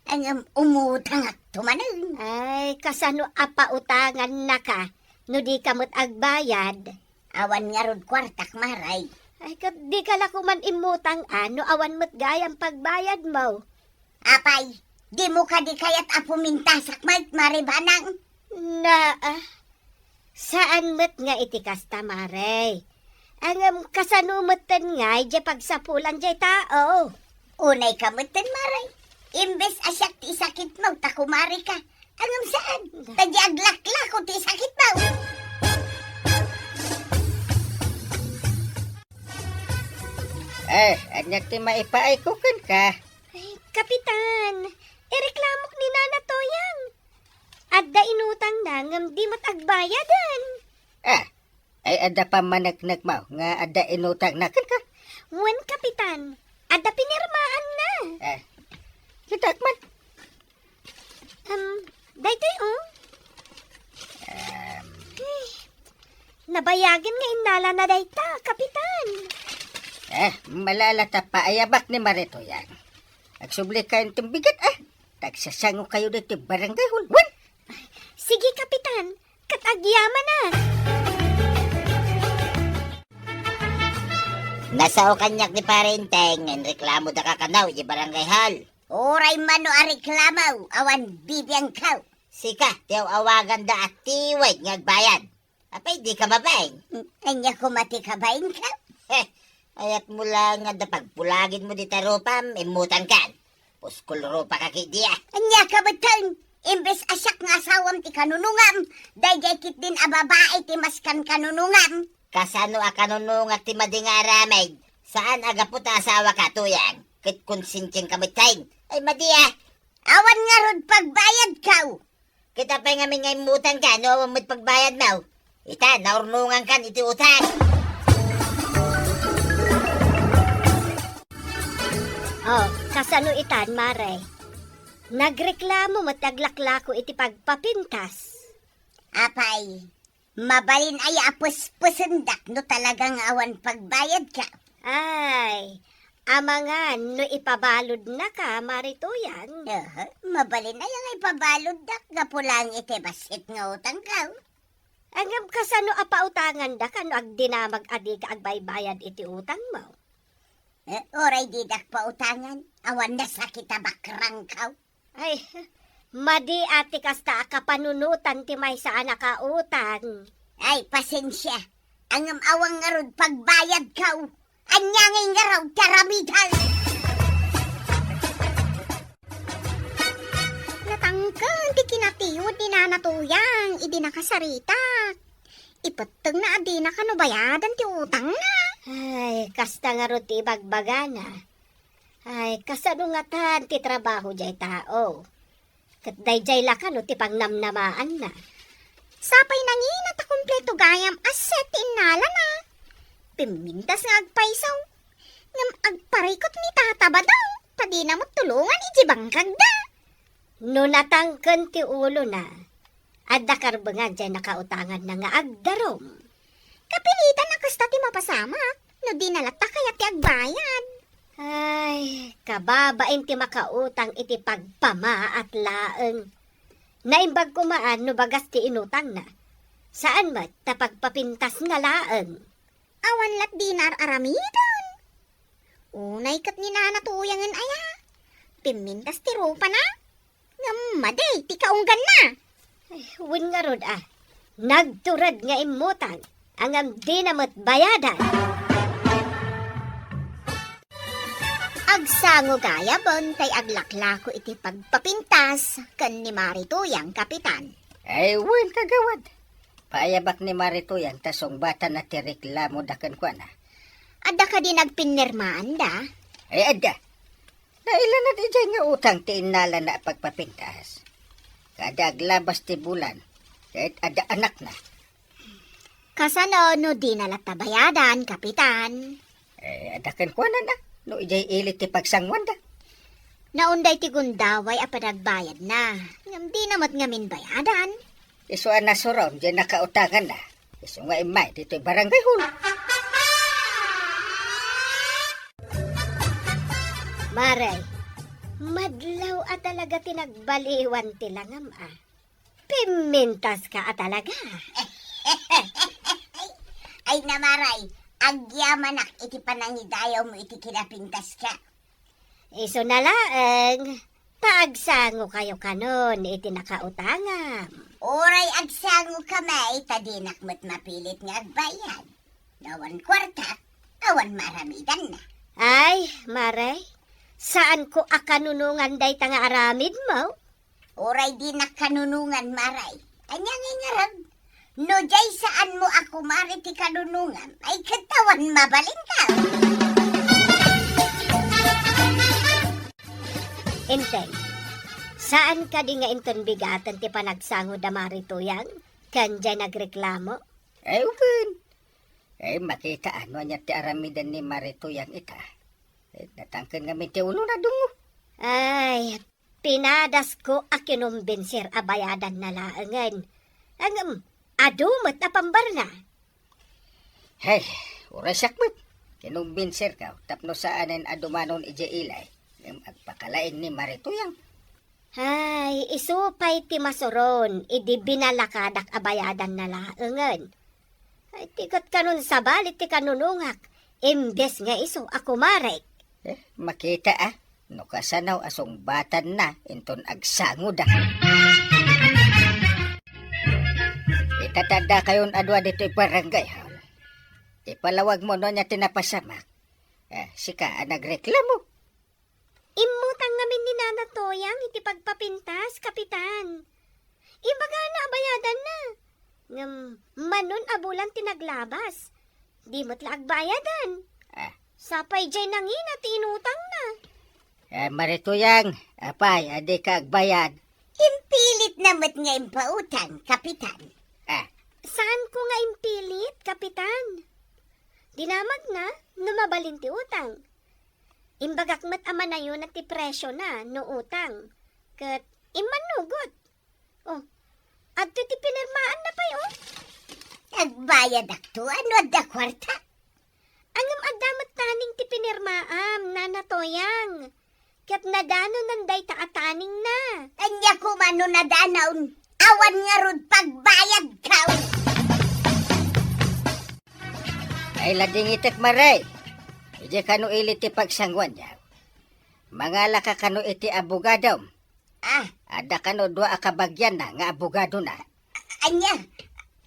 Ngem umutangakto manen. Ay, kasano a pautangannaka no dika met agbayad? Awan ngarud kuartak, Mare. Ay, ket dika la koma immutang a no awan met gayam pagbayadmo. Apay, dimo kadi kayat a pumintasak met, Mare Banang? Na, ah, saan met nga iti kasta, Mare. Ngem kasano metten ngay diay pagsapulan diay tao? Unay ka metten, Mare. Imbes a siak ti isakitmo ta kumareka, Ngem saan? Ta di aglaklako ti sakitmo. Eh, ania ti maipaayko kenka? Ay, Kapitan, ireklamok ni Nana Toyang. Adda inutangna ngem di met agbayadan. Ah, ay adda pammaneknekmo nga adda inutangna kenka? Wen, Kapitan, adda pinirmaanna. Eh, kitak man. Em, daytoy, oh. Em. Ay, nabayagen nga innalana dayta, Kapitan. Eh, malala ta paayabak ni Mare Toyang. Agsubli kayo ti bigat, ah. Tagsasango kayo dito barangay hall. Wen! Sige, Kapitan. Ket agyamanak. Nasao kaniak ni Pare Enteng, reklamo da ka kano, di barangay hall. Uray mano a reklamo, awan bibiangko. Sika, ti aw-awagan da a tiwid nga agbayad. Apay, di ka mabain? Ania koma ti kabainko? Heh, ayat mo lang nga da pagpulagidmo dita rupam, immutangkan. Puskol rupa ka kidi, ah. Ania ka betten? Imbes a siak nga asawam ti kanunungam, daydiay ketdin a babai ti maskan kanunungam. Kasano a kanunungak ti madi nga aramid? Saan a gapu ta asawaka, Toyang? Ket konsensiangka metten. Ay, madi, ah. Awan ngarud pagbayadko. Ket apay ngamin nga immutangka no awan met pagbayadmo? Ita, naurnongankan iti utang. Oh, kasano itan, Mare? Nagreklamo met ti aglaklako iti pagpapintas. Apay, mabalin aya a pespesendak no talaga nga awan pagbayadka? Ay, amangan no ipabaludnaka, Mare Toyang. Aha, mabalin aya nga ipabaluddak gapu laeng iti bassit nga utangko. Ngem kasano a pautangandaka no agdinamag a dika agbaybayad iti utangmo? Eh, uray didak pautangan, awan nasakit a bakrangko. Ay, madi a ti kasta a kapanunotan ti maysa a nakautang. Ay, pasensia. Ngem awan ngarud pagbayadko. Ania ngay ngarud ti aramidko? Natangken ti kinatiud ni Nana Toyang idi nakasaritak. Ipettengna a dina kano bayadan ti utangna. Ay, kasta ngarud ti ibagbagana. Ay, kasano ngatan ti trabaho jay tao? Ket dayjay la kano ti pangnamnamaanna. Sapay nangina ta kompleto gayam a set ti innalana. Pimmintas nga agpayso. Ngem agparikot ni Tata Badong, ta dina met tulongan iti bangkagda. No natangken ti ulona, adda karbengan jay nakautanganna nga agdarum. Kapilitan a kasta ti mapasamak, no dina latta kayat ti agbayad. Ay, kababain ti makautang iti pagpamaat laeng. Naimbag koma a no bagas ti inutangna. Saan met ta pagpapintasna laeng. Awan lat dina ar-aramiden. Unay ket ni Nana Tuyangen aya. Pimmintas ti rupana. Ngem madi ti kaungganna. Ay, wen ngarud a, nagtured nga immutang, ngem dina met bayadan. Agsango gayam tay aglaklako iti pagpapintas ken ni Mari Tuyang, Kapitan. Ay, wen, kagawad. Paayabak ni Mari Tuyang ta sungbatanna ti reklamoda kenkuana. Adda kadi nagpinirmaanda? Ay, adda. Nailanad idiay nga utang ti innalana a pagpapintas. Kada aglabas ti bulan, ket adda anakna. Kasano no dina latta bayadan, Kapitan? Eh, adda kenkuana, no idiay ili ti pagsanguanda. Naunday ti gundaway a panagbayadna, ngem dina met ngamin bayadan. Isu a nasurom diay nakautanganna. Isu nga immay ditoy barangay hall. Mare, madlaw a talaga ti nagbaliwan ti langam, a. Pimmintaska a talaga. Ay, Namaray, agyamanak iti panangidayawmo iti kinapintaska. Isuna laeng, ta agsangokayo kanon iti nakautangam. Uray agsangoka met, ta dinak met mapilit nga agbayad. No awan kuarta, awan maaramidanna. Ay, Mare, saanko a kanunongan dayta nga aramidmo. Uray dinak kanunongan, Maray. Ania ngay ngarud? No diay saanmo a kumare ti kanunongam, ay ket awan mabalinka. Enteng, saan kadi nga inton bigaten ti panagsango da Mari Tuyang ken diay nagreklamo? Ay, wen. Ay, makita a no ania ti aramiden ni Mari Tuyang ita. Eh, natangken ngamin ti ulona, dungo. Ay, pinadasko a kinumbinser a bayadanna laengen. Ngem, adu met a pambarna. Hay, uray siak met. Kinumbinserko tapno saanen a dumanon idiay ilay. Ngem agpakalaing ni Mari Tuyang. Hay, isu pay ti masuron idi binalakadak a bayadanna laengen. Ay, ti ket kanon sabali ti kanunongak, imbes nga isu a kumarek. Eh, makita a, no kasano a sungbatanna inton agsangoda. Ita ti addakayon a dua ditoy barangay hall. Ipalawagmo no ania ti napasamak. Eh, sika a nagreklamo. Immutang ngamin ni Nana Toyang iti pagpapintas, Kapitan. Ibagana a bayadanna. Ngem, manon a bulan ti naglabas. Di met la agbayadan. Ah. Sapay diay nangina ti inutangna. Eh, Mari Tuyang, apay a dika agbayad? Impilitna met nga impautang, Kapitan. Ah. Saanko nga impilit, Kapitan. Dinamagna no mabalin ti utang. Imbagak met a manayona ti presiona no utang. Ket immannugot. Oh, adtoy ti pinirmaanna pay, oh. Agbayadakto no adda kuarta. Ngem adda met taning ti pinirmaam, Nana Toyang. Ket nadanonan dayta a taningna. Ania koma no nadanaon? Awan ngarud pagbayadko. Ay, ladingitek, Mari. Idiay kano ili ti pagsangoanyo. Mangalaka kano iti abogadom. Ah. Adda kano dua a kabagianna nga abogadona. Ania?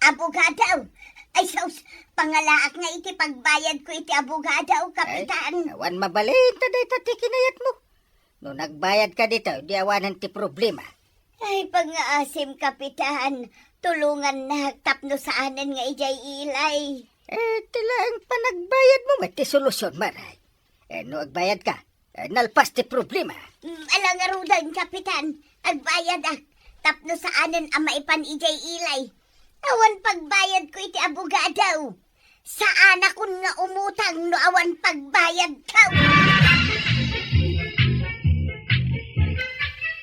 Abogado? Ay, sus, pangalaak nga iti pagbayadko iti abogado, Kapitan. Ay, awan mabalin ta dayta ti kinayatmo. No nagbayadka ditoy, di awanen ti problema. Ay, pangngaasim, Kapitan. Tulongannak tapno saanen nga idiay ilay. Eh, ti laeng panagbayadmo met ti solusion, Mari. Eh, no agbayadka, eh, nalpas ti problema. Mm, ala ngaruden, Kapitan. Agbayadak tapno saanen a maipan idiay ilay. Awan pagbayadko iti abogado. Saanakon nga umutang no awan pagbayadko.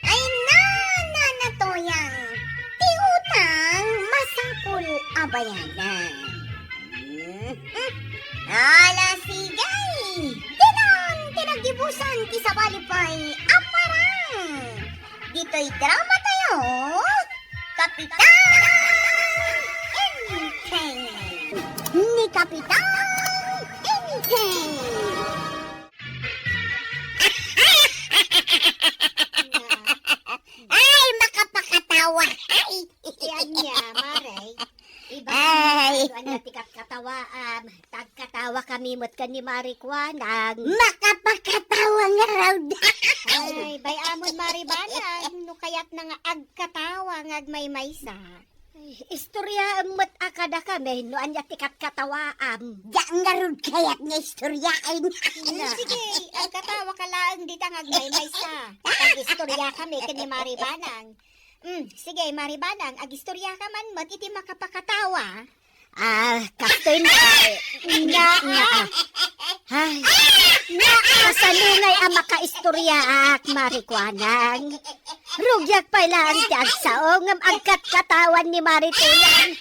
Ay, Nana Toyang, ti utang masapul a bayadan. Hmm? Ala, sige. Dinan ti naggibusan ti sabali pay a parang. Ditoy drama tayo, Kapitan Enteng. Ni Kapitan Enteng. Ay, makapakatawa. Ay. Ti ania, Mari? Iba Ay. Ano, ano, ti katkatawaam. Tagkatawa kami met ken ni Mari Kuanang. Makapakatawa ngarud. Ay, bay-amon, Mari Banang, no kayatna nga agkatawa nga agmaymaysa. Ay, istoryaem met a kadakami no ania ti katkatawaam. Diak ngarud kayat nga istoryaen. Na. Sige, agkatawa ka laeng dita nga agmaymaysa. Agistorya kami ken ni Mari Banang. Mm, sige, Mari Banang, agistorya ka man met iti makapakatawa. Ah, kastoy na. Nga, nga. Ay, nga, kasano ngay a makaistoryaak, Mari Kuanang? Rugiak pay laeng ti agsao, ngem agkatkatawa ni Mari Tuyang.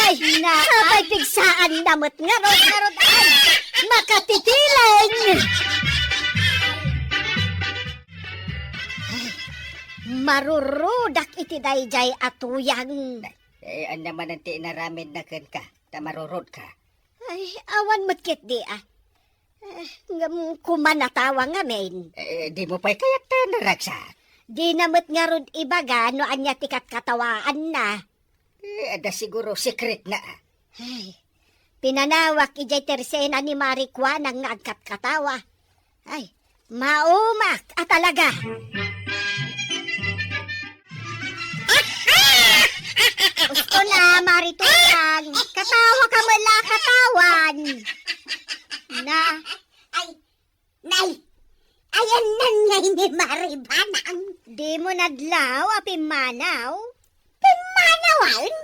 Ay, nga. Sapay pigsaanna met ngarud, ngarud, ay, makatitileng. Ay, marurudak iti daydiay a tuyang. Eh, ania manen ti inaramidna kenka, ta marurodka? Ay, awan met ketdi, ah. Eh, ngem kumanatawa ngamin. Eh, dimo pay kayat ta naragsak? Dina met ngarud ibaga no ania ti katkatawaanna. Eh, adda siguro secretna, ah. Ay, pinanawak idiay tersena ni Mari Kuanang nga agkatkatawa. Ay, maumak a talaga. Usto na, Mari Tuyang. Katawa ka met la, katawan. Na. Ay, nay, ayanna ngay ni Mari Banang. Dimo nadlaw a pimmanaw? Pimmanawan?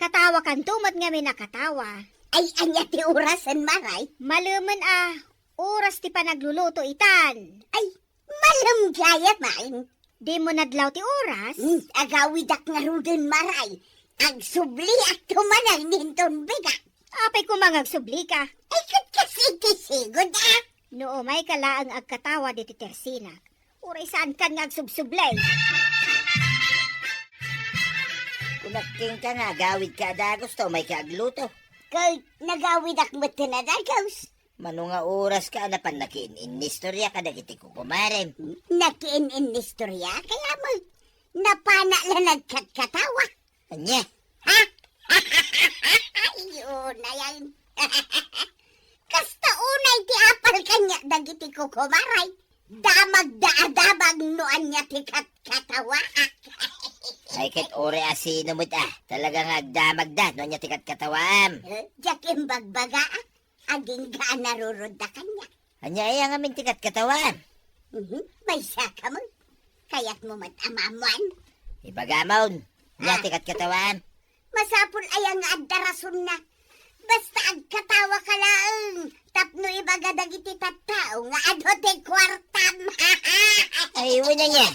Katawa kanto met ngamin a katawa. Ay, ania ti orasen, Maray? Malemen a oras ti panagluluto itan. Ay, malem gayam. Dimo nadlaw ti oras? Hmm, agawidak ngaruden, Maray. Agsubliak tumanay ninton bigat. Apay koma nga agsublika? Ay, ket kas iti sigud, a. No umayka laeng agkatawa diti tersinak, uray saankan nga agsubsubli. Kunak kenka nga agawidka a dagus ta umayka agluto. Ket nagawidak met a dagus. Mano nga oraska a napan nakiin-innistorya kadagiti kukumarem? Nakiin-innistorya? Kaya mo, napana la nagkatkatawa. Ania? Ha? Ay, unay, ay. Kasta unay ti apal kaniak dagiti kukumaray. Damagda a damag no ania ti katkatawaak. Ay, ket uray a sino met a, talaga nga agdamagda no ania ti katkatawaam. Eh, diak imbagbaga. Agingga a narurudda kaniak. Ania aya ngamin ti katkatawaam? Mhm. Maysa ka met. Kayatmo met a maammuan? Ibagamon. Ania ti katkatawaam? Masapul aya nga adda rasonna? Basta agkatawa ka laeng tapno ibaga dagiti tattao nga adu ti kuartam. Ay, wen ania.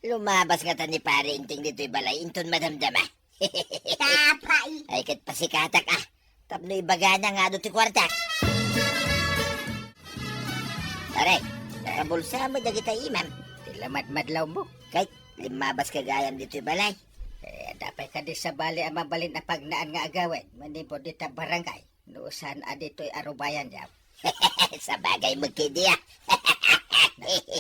Lumabas ngata ni Pare Enteng ditoy balay inton madamdama. Tapay. Ay, ket pasikatak a. Tapno ibagana nga adu ti kuarta. Pare, nakabulsa met dagita imam. Ti lamadmadlawmo. Kay, limmabas ka gayam ditoy balay. Eh, adda pay kadi sabali a mabalin a pagnaan nga agawid manipud dita barangay. No saan a ditoy a rubayan, yaw. Sabagay met kadi a.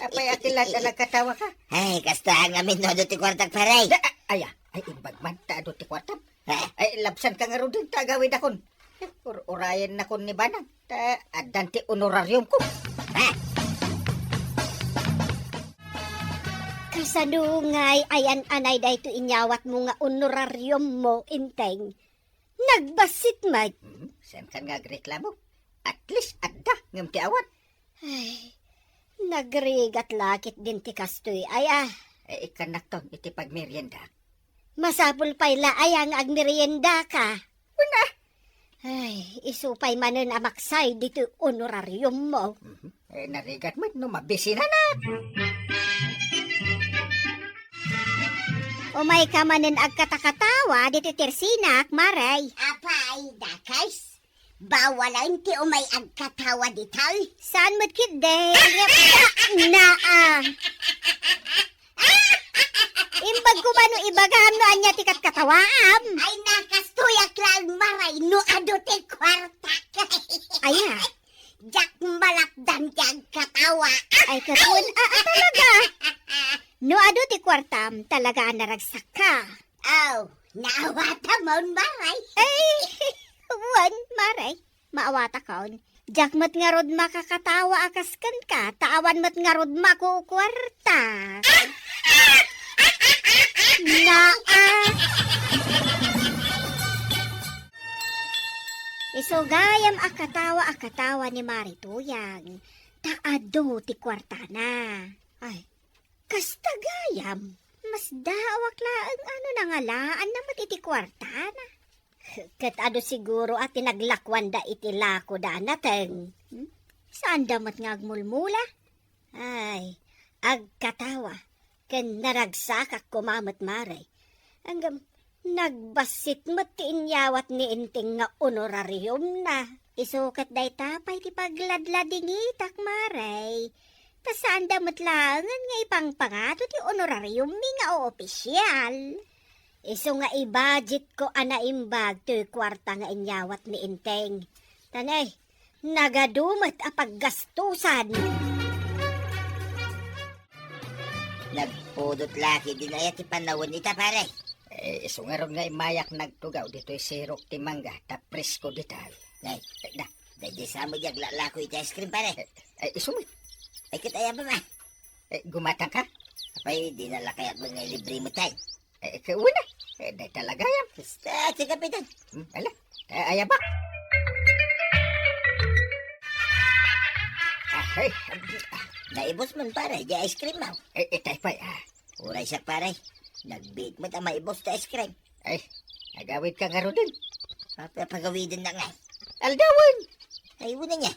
Apay a ti la-, nagkatawa ka? Ay, kasta ngamin no adu ti kuartak, pare. Da-, a-, aya, ay, imbag man, ta adu ti kuartam. Ha? Ay, labsan ka ngaruden ta agawidakon. Ur-urayennakon ni Banang, ta addan ti honorariumko. Ha? Kasano ngay ayan-anay daytoy inyawatmo nga honorariummo, Enteng? Nagbassit met. Hmm, saankan nga agreklamo. At least adda, ngem ti awan. Ay, nagrigat la ketdin ti kastoy, aya. Eh, ikkannakton iti pagmeriendak. Masapul pay la aya nga agmeriendaka. Una. Ay, isu pay manen a maksay ditoy honorariummo. Mhm. Eh, narigat met no mabisinanak. Umayka manen agkatakatawa ditoy tersinak, Maray. Apay, dakes. Bawalen ti umay agkatawa ditoy. Saan met ketdi? Naa. Imbag ko ba no ibagam no ania ti katkatawaam? Ay, nakastoyak laeng, Maray, no adu ti kuartak. Aya? Diak malapdan ti agkatawa. Ay, ket wen, a, a, talaga. No adu ti kuartam, talaga a naragsakka. Aw, naawatamon, Maray. Ay, wen, Maray. Maawatakon. Diak met ngarud makakatawa a kas kenka, ta awan met ngarud makukuarta. Naa. Isu gayam a katawa a katawa ni Mari Tuyang, ta adu ti kuartana. Ay, kasta gayam, masdaawak laeng a no nangalaanna met iti kuartana. Ket adu siguro a ti naglakuanda iti lakoda a nateng. Hmm? Saanda met nga agmulmula? Ay, agkatawa, ken naragsakak koma met, Mare. Ngem, nagbassit met ti inyawat ni Enteng nga honorariumna. Isu ket dayta pay ti pagladladingitak, Mare. Ta saanda met laengen nga ipangpangato ti honorariummi nga oopisial. Isu nga ibudgetko a naimbag toy kuarta nga inyawat ni Enteng. Ta ne, nagadu met a paggastusan. Nagpudot la ketdin aya ti panawen ita, pare. Eh, isu ngarud nga immayak nagtugaw ditoy sirok ti mangga, ta presko dita. Nay, da, daydi sa met ti aglalako iti ice cream, pare. Eh, eh, isu met. Ay, ket aya ba, ba? Eh, gumatang ka? Apay, di na la kayat nga ilibre mo tayo. Eh, ket wen a. Eh, dayta la gayam. Basta, si Kapitan. Hmm, ala. Eh, ayabak. Ah, hey. Naibus man, pare, di ice cream mo. Eh, itay pay, ah. Uray siak, pare. Nagbiit met a maibus ti ice cream. Ay, agawidka ngaruden. Apa pagawiden na nga? Aldawen! Ay, una niya.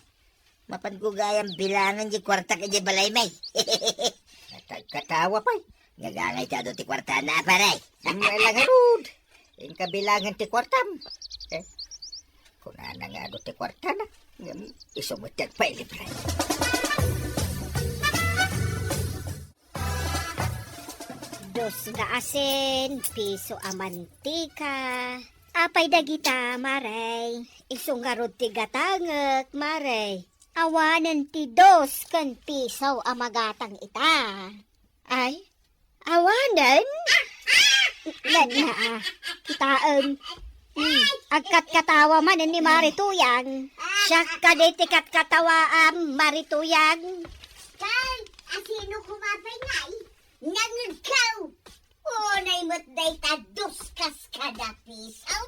Mapan ko gayam bilangan di kwarta ka di balay, may. Natagkatawa pay. Nagangay ta do ti kwarta na, pare. Ang lang, Rod. Inka bilangan ti kwartam. Eh, kunana nga adu ti kwarta na. Ngem, isu met ti agpailibre. Dos nga asin, piso a mantika. Apay dagita, Mare? Isu ngarud ti gatangek, Mare. Awanen ti dos ken piso a magatang ita. Ay, awanen? Nana, ah, kitaem. Hmm, agkatkatawa man ni Mare Tuyang. Siak kadi ti katkatawaam, Mare Tuyang. Kay, asino kumapay ngay? Nangegkaw! Unay met dayta dos kas kada piso?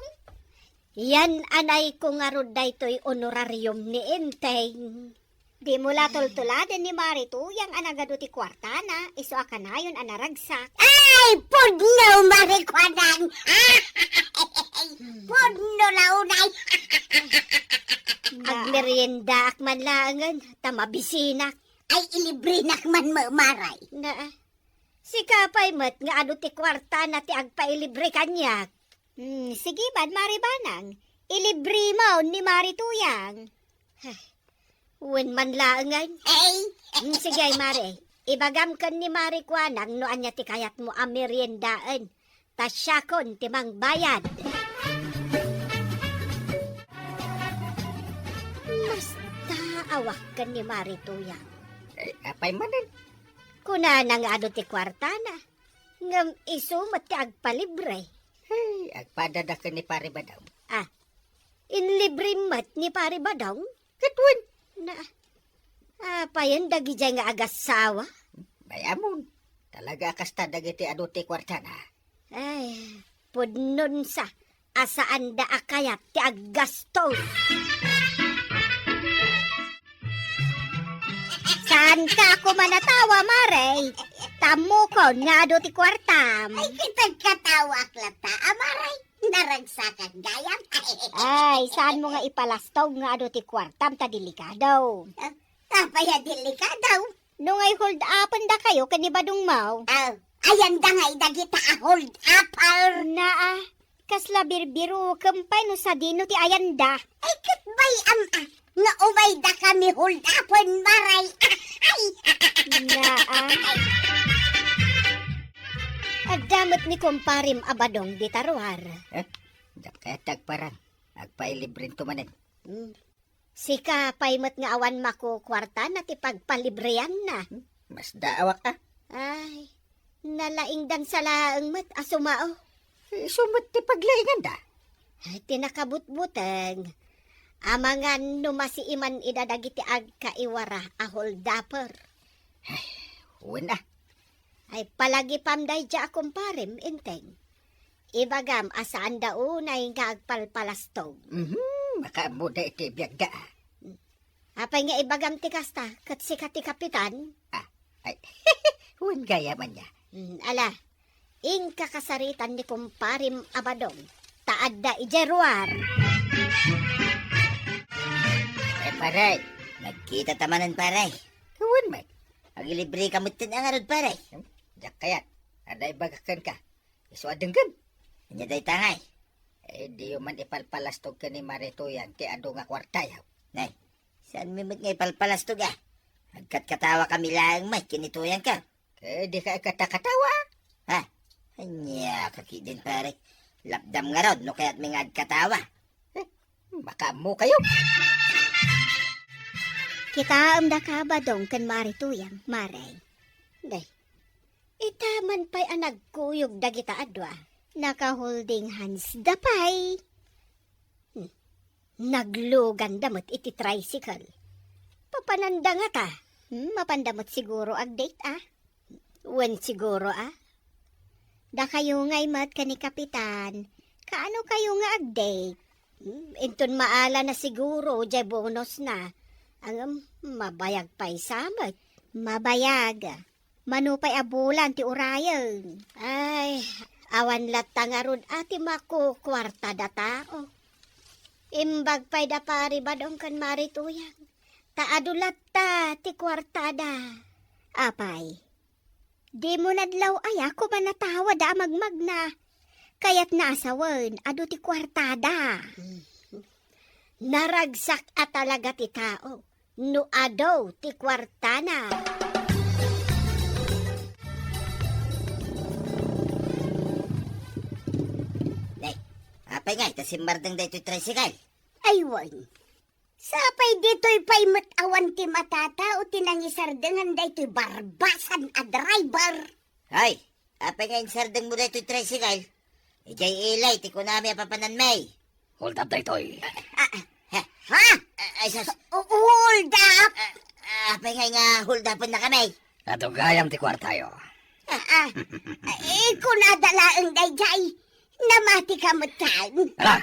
Yan anay ko ngarud daytoy honorarium ni Enteng. Di mo la tultuladen ni Mare Tuyang a nagadu ti kuartana, isu a kanayon a naragsak. Ay, pudno, Mare Kuanang! Pudno la unay! Agmeriendaak man laengen, ta mabisinak. Ay, ilibrenak man, ma-, Maray. Na, ah. Sika pay met nga adu ti kuartana ti agpailibre kaniak. Hmm, sige man, Mare Banang. Ilibre mo ni Mare Tuyang. Ay, wen man laengen. Ay. Hmm, sige, Mare. Ibagam ken ni Mare Kuanang no ania ti kayatmo a meriendaen. Ta siakon ti mangbayad. Masta awak ken ni Mare Tuyang. Eh, apay manen? Kunana nga adu ti kuartana. Ngem isu met ti agpalibre. Hey, agpadada ken ni Pare Badong. Ah, inlibre met ni Pare Badong? Ket wen. Na, apayen dagidiay nga agassawa? Bay-amon. Talaga a kasta dagiti adu ti kuartana. Ay, pudnonsa a saanda a kayat ti aggastos. Saanka a kumanatawa, Mare? Tammokon nga adu ti kuartam. Ay, kitagkatawak latta, a, Mare. Naragsakak gayam. Ay, saanmo nga ipalastog nga adu ti kuartam ta delikado. Ah, apay a delikado? No ngay hold-upen dakayo ken ni Badong mo. Ah, ayanda ngay dagita a hold-upper. Naa, kasla birbirukem pay no sadino ti ayanda. Ay, ket bay-am a, nga umay dakami hold-upen, Maray. Ay! Naa. Adda met ni kumparem a Badong dita ruar. Eh? Diak kayat ti agparang. Agpailibrento manen. Hmm. Sika pay met nga awan makukuartana ti pagpalibreanna. Hmm, masdaawak a. Ay, nalaingdan sa laeng met a sumao. Isu met ti paglainganda. Ay, ti nakabutbuteng. Amangan no masiiman ida dagiti agkaiwara a hold-upper. Ay, wen a. Ay, palagipam daydiay a kumparem, Enteng. Ibagam a saanda unay nga agpalpalastog. Mhm, makaammoda iti biagda a. Apay nga ibagam ti kasta, ket sika ti kapitan? Ah, ay, wen gayam ania. Mm, ala, inka kasaritan ni kumparem a Badong, ta adda idiay ruar. Eh, pare, nagkita ta manen, pare. Wen met. Agilibre ka met ten a ngarud, pare. Hmm? Diak kayat. Adda ibagak kenka. Isu a denggem. Ania dayta ngay? Eh, diyo man ipalpalastog ken ni Mare Tuyang ti adu nga kuartayo. Nay, saanmi met nga ipalpalastog a? Agkatkatawa kami laeng met ken ni Tuyang ka. Eh, dika agkatkatawa. Ha? Ania ka ketdin, pare? Lapdam ngarud no kayatmi nga agkatawa. Eh, makaammo kayo. Kitaem daka Badong ken Mare Tuyang, Mare. Day, ita man pay a nagkuyog dagita a dua. Naka-holding hands da pay. Hmm. Nagluganda met iti tricycle. Papananda ngata? Hmm, mapanda met siguro ag-date a. Wen siguro a. Dakayo ngay met ken ni Kapitan, kaano kayo nga ag-date? Hmm, inton maala na siguro, jay bonus na. Ngem, mabayag pay sa met. Mabayag. Mano pay a bulan ti urayen? Ay, awan latta ngarud a ti makukuartada tao. Imbag pay da Pari Badong ken Mari Tuyang, ta adu latta ti kuartada. Apay, dimo nadlaw aya koma natawada a magmagna? Kayatna a sawen, adu ti kuartada. Naragsak a talaga ti tao no adu ti kuartana. Nay, apay ngay ta simmardeng daytoy tricycle? Ay, wen. Sapay ditoy pay met awan ti matatao ti nangisardengan daytoy barbasan a driver. Ay, apay nga insardeng mo daytoy tricycle? Idiay ilay ti kunami a papananmi. Hold up daytoy. Ah, ah, ha? Ha? Ah, ay, sus. U-, hold up? Ah, ah, apay nga nga hold up na kami? Adu gayam ti kuartayo. Ah, ah. Ay, kunada laeng dayjay. Namati ka met tan. Ala,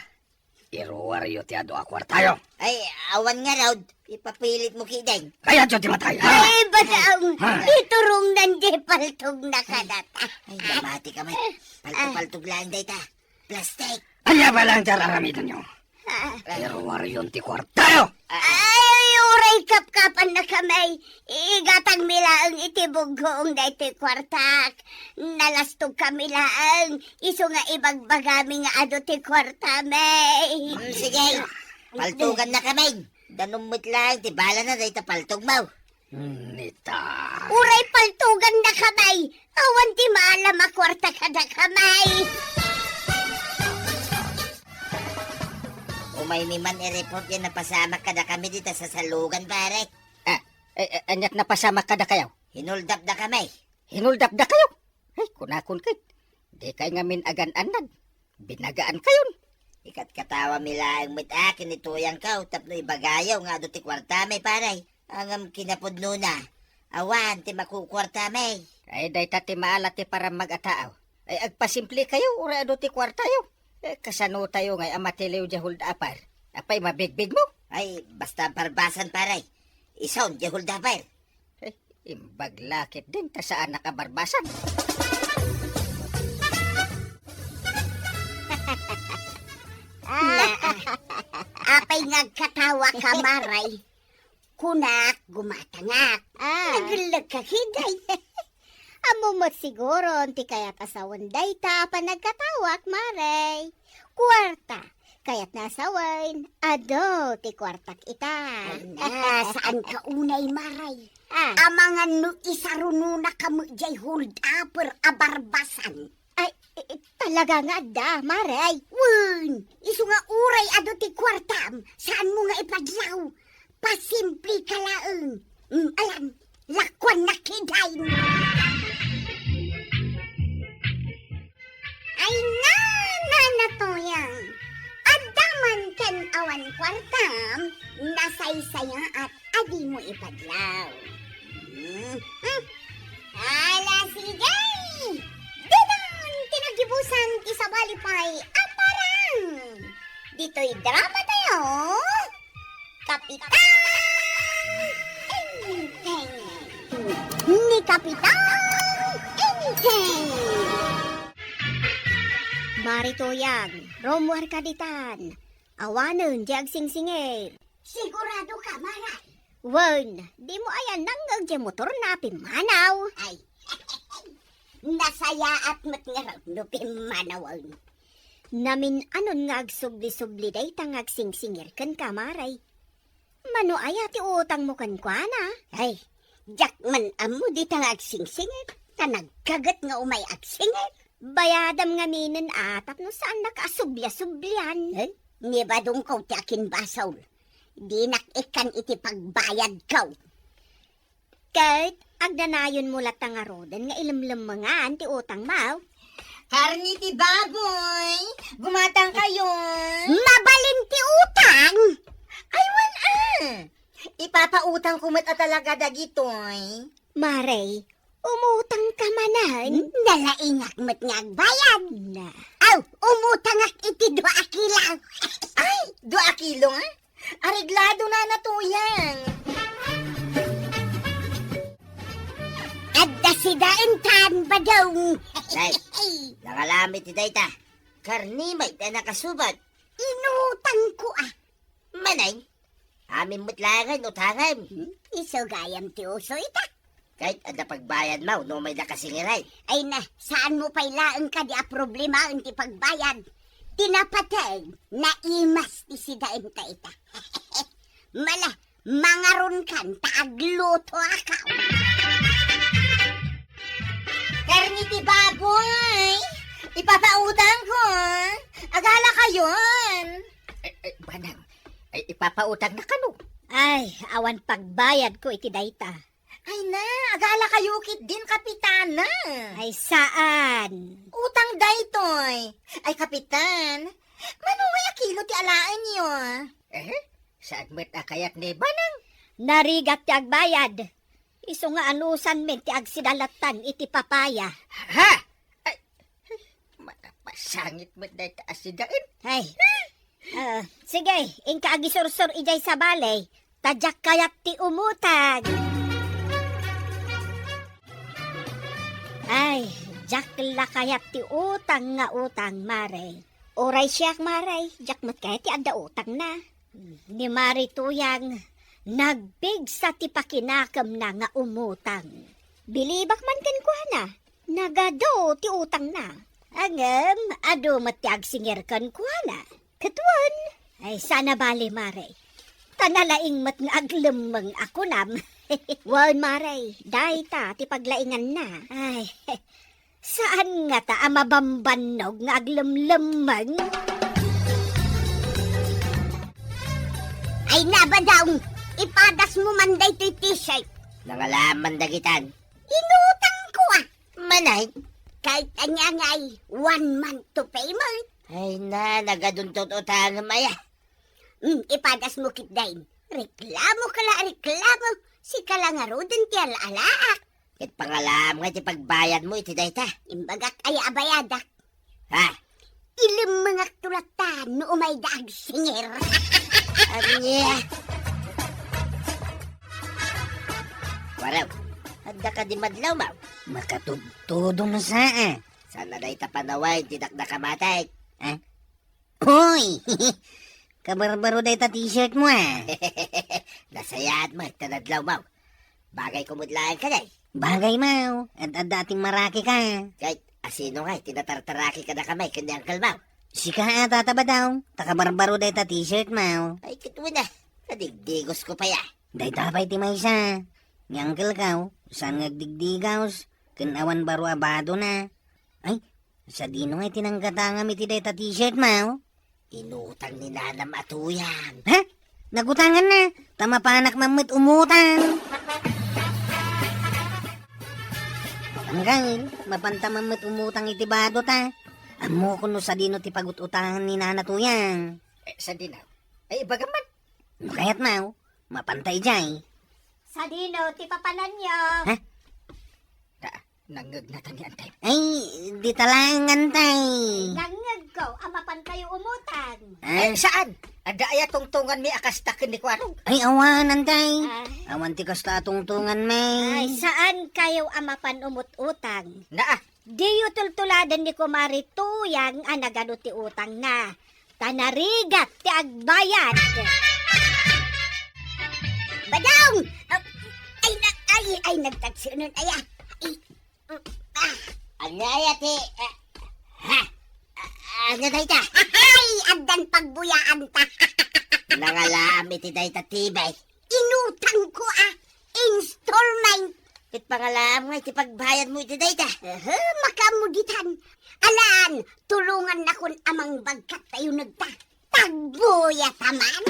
iruaryo ti adu a kuartayo. Ay, awan ngarud. Ipapilit mo kideng. Kayatyo ti matay. Ay, badaw. Ha? Iturong nan di paltog na kadata. Ay, namati ka met. Paltog-paltog laeng dayta. Plastik. Ania pay laeng ti ar-aramidenyo? Ah. Iruaryon ti kuartayo! Ay, uray kapkapan na kami. Igatang mi laeng iti buggoong daytoy kuartak. Nalastog kami laeng. Isu nga ibagbagami nga adu ti kuartami. Mm, sige. Paltugan na kami. Danum met laeng ti balana dayta paltog mo. Nita. Uray paltugan na kamay. Awan ti maalam a kuarta kada kamay. Umay mi man i-report yan napasamak kada kami dita sa salugan, pare. Ah, eh, eh, aniat napasamak kada kayo? Hinuldap da kami. Hinuldap da kayo? Ay, kunakon ket. Di kay ngamin agan-annad. Binagaan kayon. Ikatkatawa mi laeng met a kinituyang kaw tapno ibagayo nga adu ti kuartami, pare. Ngem kinapudnona, awan ti makukuartami. Ay, dayta ti maala ti parammag a taaw. Ay, agpasimple kayo, uray adu ti kuartayo. Eh, kasano tayo ngay a matiliw di hold-upper? Apay, mabigbig mo? Ay, basta barbasan, pare. Isun di hold-upper. Eh, imbag lakit din, ta saan nakabarbasan. Ah, apay nga agkatawa ka, Maray? Kunak, gumatangak. Ah. Nagellek ka, kiday. Ammo met siguron ti kayat a sawen dayta a panagkatawak, Maray. Kuarta, kayatna a sawen, adu ti kuartak ita. Ay na, saan ka unay, Maray? Ah. Amangan no isarunona ka met jay hold-upper a barbasan. Ay, i-, i-, talaga nga adda, Maray. Wen, isu nga uray adu ti kuartam, saan mo nga ipadlaw. Pasimple ka laeng. Mm, alam, lakuan na kiday. Ay, na, na, na, Tuyang. Adda man ken awan kuartam, nasaysayaat a dimo ipadlaw. Hmm, hmm. Ala, sige! Didan ti nagibusan ti sabali pay a parang! Ditoy drama tayo, Kapitan Enteng! Ni Kapitan Enteng! Mari Tuyang, rummuar ka ditan. Awanen di agsingsingir. Sigurado ka, Maray? Wen, dimo aya nangngeg diay motorna a pimmanaw? Ay, nasayaat met ngarud no pimmanawen. Namin-anon nga agsubli-subli dayta nga agsingsingir kenka, Maray. Mano aya ti utangmo kenkuana? Ay, diak man ammo dita nga agsingsingir, ta nagkaget nga umay agsingir. Bayadam ngaminen a tapno saannaka a sublia-sublian. Eh, ni Badongko ti akinbasol. Dinak ikkan iti pagbayadko. Ket agdanayonmo latta ngaruden nga ilemlemmengan ti utangmo. Karne ti baboy, gumatang kayo. Mabalin ti utang? Ay, wen a. Ipapautangko met a talaga dagitoy. Maray, Umutang ka manen? Hmm? Nalaingak met nga agbayad. Na. Aw, umutangak iti dua a kilo. Ay, dua a kilo nga? Areglado na na, Tuyang. Adda sidaentan, Badong. Nay, nangalam iti dayta. Karni met ti a nakasubat. Inutangko, a. Manay, amin met laeng utangem. Hmm? Isu gayam ti uso ita. Ket adda pagbayadmo no umayda kasingir. Ay na, saanmo pay laeng kadi a problemaen ti pagbayad. Ti napateg, naimas ti sidaenta ita. Mala, mangaronkan ta aglutoak. Karni ti baboy, ipapautangko. Agalakayon. Ay, ay, Banang, ay, ipapautangna kano? Ay, awan pagbayadko iti dayta. Ay na, agalakayo ketdin, Kapitana. Ay, saan. Utang daytoy. Ay, Kapitan, mano ngay a kilo ti alaenyo? Eh, saan met a kayat ni Banang? Narigat ti agbayad. Isu nga anusan men ti agsidalatan iti papaya. Ha? Ay, ay, mapasangit met dayta a sidaen. Ay. Ah, sige, inka agisursor idiay sabali, ta diak kayat ti umutang. Ay, diak la kayat ti utang nga utang, Mare. Uray siak, Mare, diak met kayat ti adda utangna. Ni Mari Tuyang, nagpigsa ti pakinakemna nga umutang. Bilibak man kenkuana, nagadu ti utangna. Ngem adu met ti agsingir kenkuana. Ket wen, ay, saan a bali, Mare. Ta nalaing met nga aglemmeng a kunam. Wen, Mare, dayta ti paglainganna. Ay, saan ngata a mabambannog nga aglemlemmeng? Ay, na, Badong, ipadasmo man daytoy t-shirt. Nangalaman dagitan. Inutangko, a. Manay? Ket ania ngay, one month to payment. Ay na, nagaduntot utangem aya. Hmm, ipadasmo ketdin. Reklamo ka la, reklamo. Sika la ngaruden ti ala-alaak. Ket pangalam nga iti pagbayadmo iti dayta. Imbagak aya a bayadak. Ha? Ilemmengakto latta no umayda agsingir. Ania? Waraw, adda kadi madlawmaw? Makatudtudo no sa, a. Saan a dayta panawen ti dakdakamatek? A? Hoy! Kabarbaro dayta t-shirt mo, a. Nasayaat met ta nadlawmaw. Bagayko met laeng kadi. Bagay, maw. Ad-adda a timmarakika. Ket asino ngay ti natartaraki kadakami ken ni Uncle maw? Sika a, Tata Badong, ta kabarbaro dayta t-shirt maw. Ay, ket wen a, nadigdigosko pay a. Dayta pay ti maysa. Ni Uncle kaw, saan nga agdigdigaws, ken awan baro a badona. Ay, sadino ngay ti nanggatangam iti dayta t-shirt maw? Inutang ni nanam a Tuyang. Ha? Nagutanganna, ta mapanak man met umutang. Anggayen, mapanta man met umutang iti badota. Ammokon no sadino ti pagut-utangan ni Nana Tuyang. Eh, sadino? Ay, ibagam man. No kayat maw, mapanta idiay. Sadino ti papananyo? Ha? Ta, nangngegna ta ni Antay. Ay, dita laeng, Antay. Nangngegko a mapankayo umutang. Ah. Ay, saan? Adda aya tungtunganmi a kasta ken ni Kuarog? Ay, awan, Antay. Ah. Awan ti kasta a tungtunganmi. Ay, saan kayo a mapan umut-utang? Naa. Diyo tultuladen ni Kumare Tuyang a nagadu ti utangna. Ta narigat ti agbayad. Badong! Ah, ay, na, ay, ay, nagtagsunon, aya. Ay, mm, ah. Ania aya ti, ah, ha? Ah, ania dayta? Ay, addan pagbuyaanta. Nangalaam iti dayta ti bay. Inutangko a installment. Ket pangalaam nga iti pagbayadmo iti dayta. Aha, makaammo ditan. Alan, tulongannakon a mangbagkat tayo nagta. Tagbuyat a man.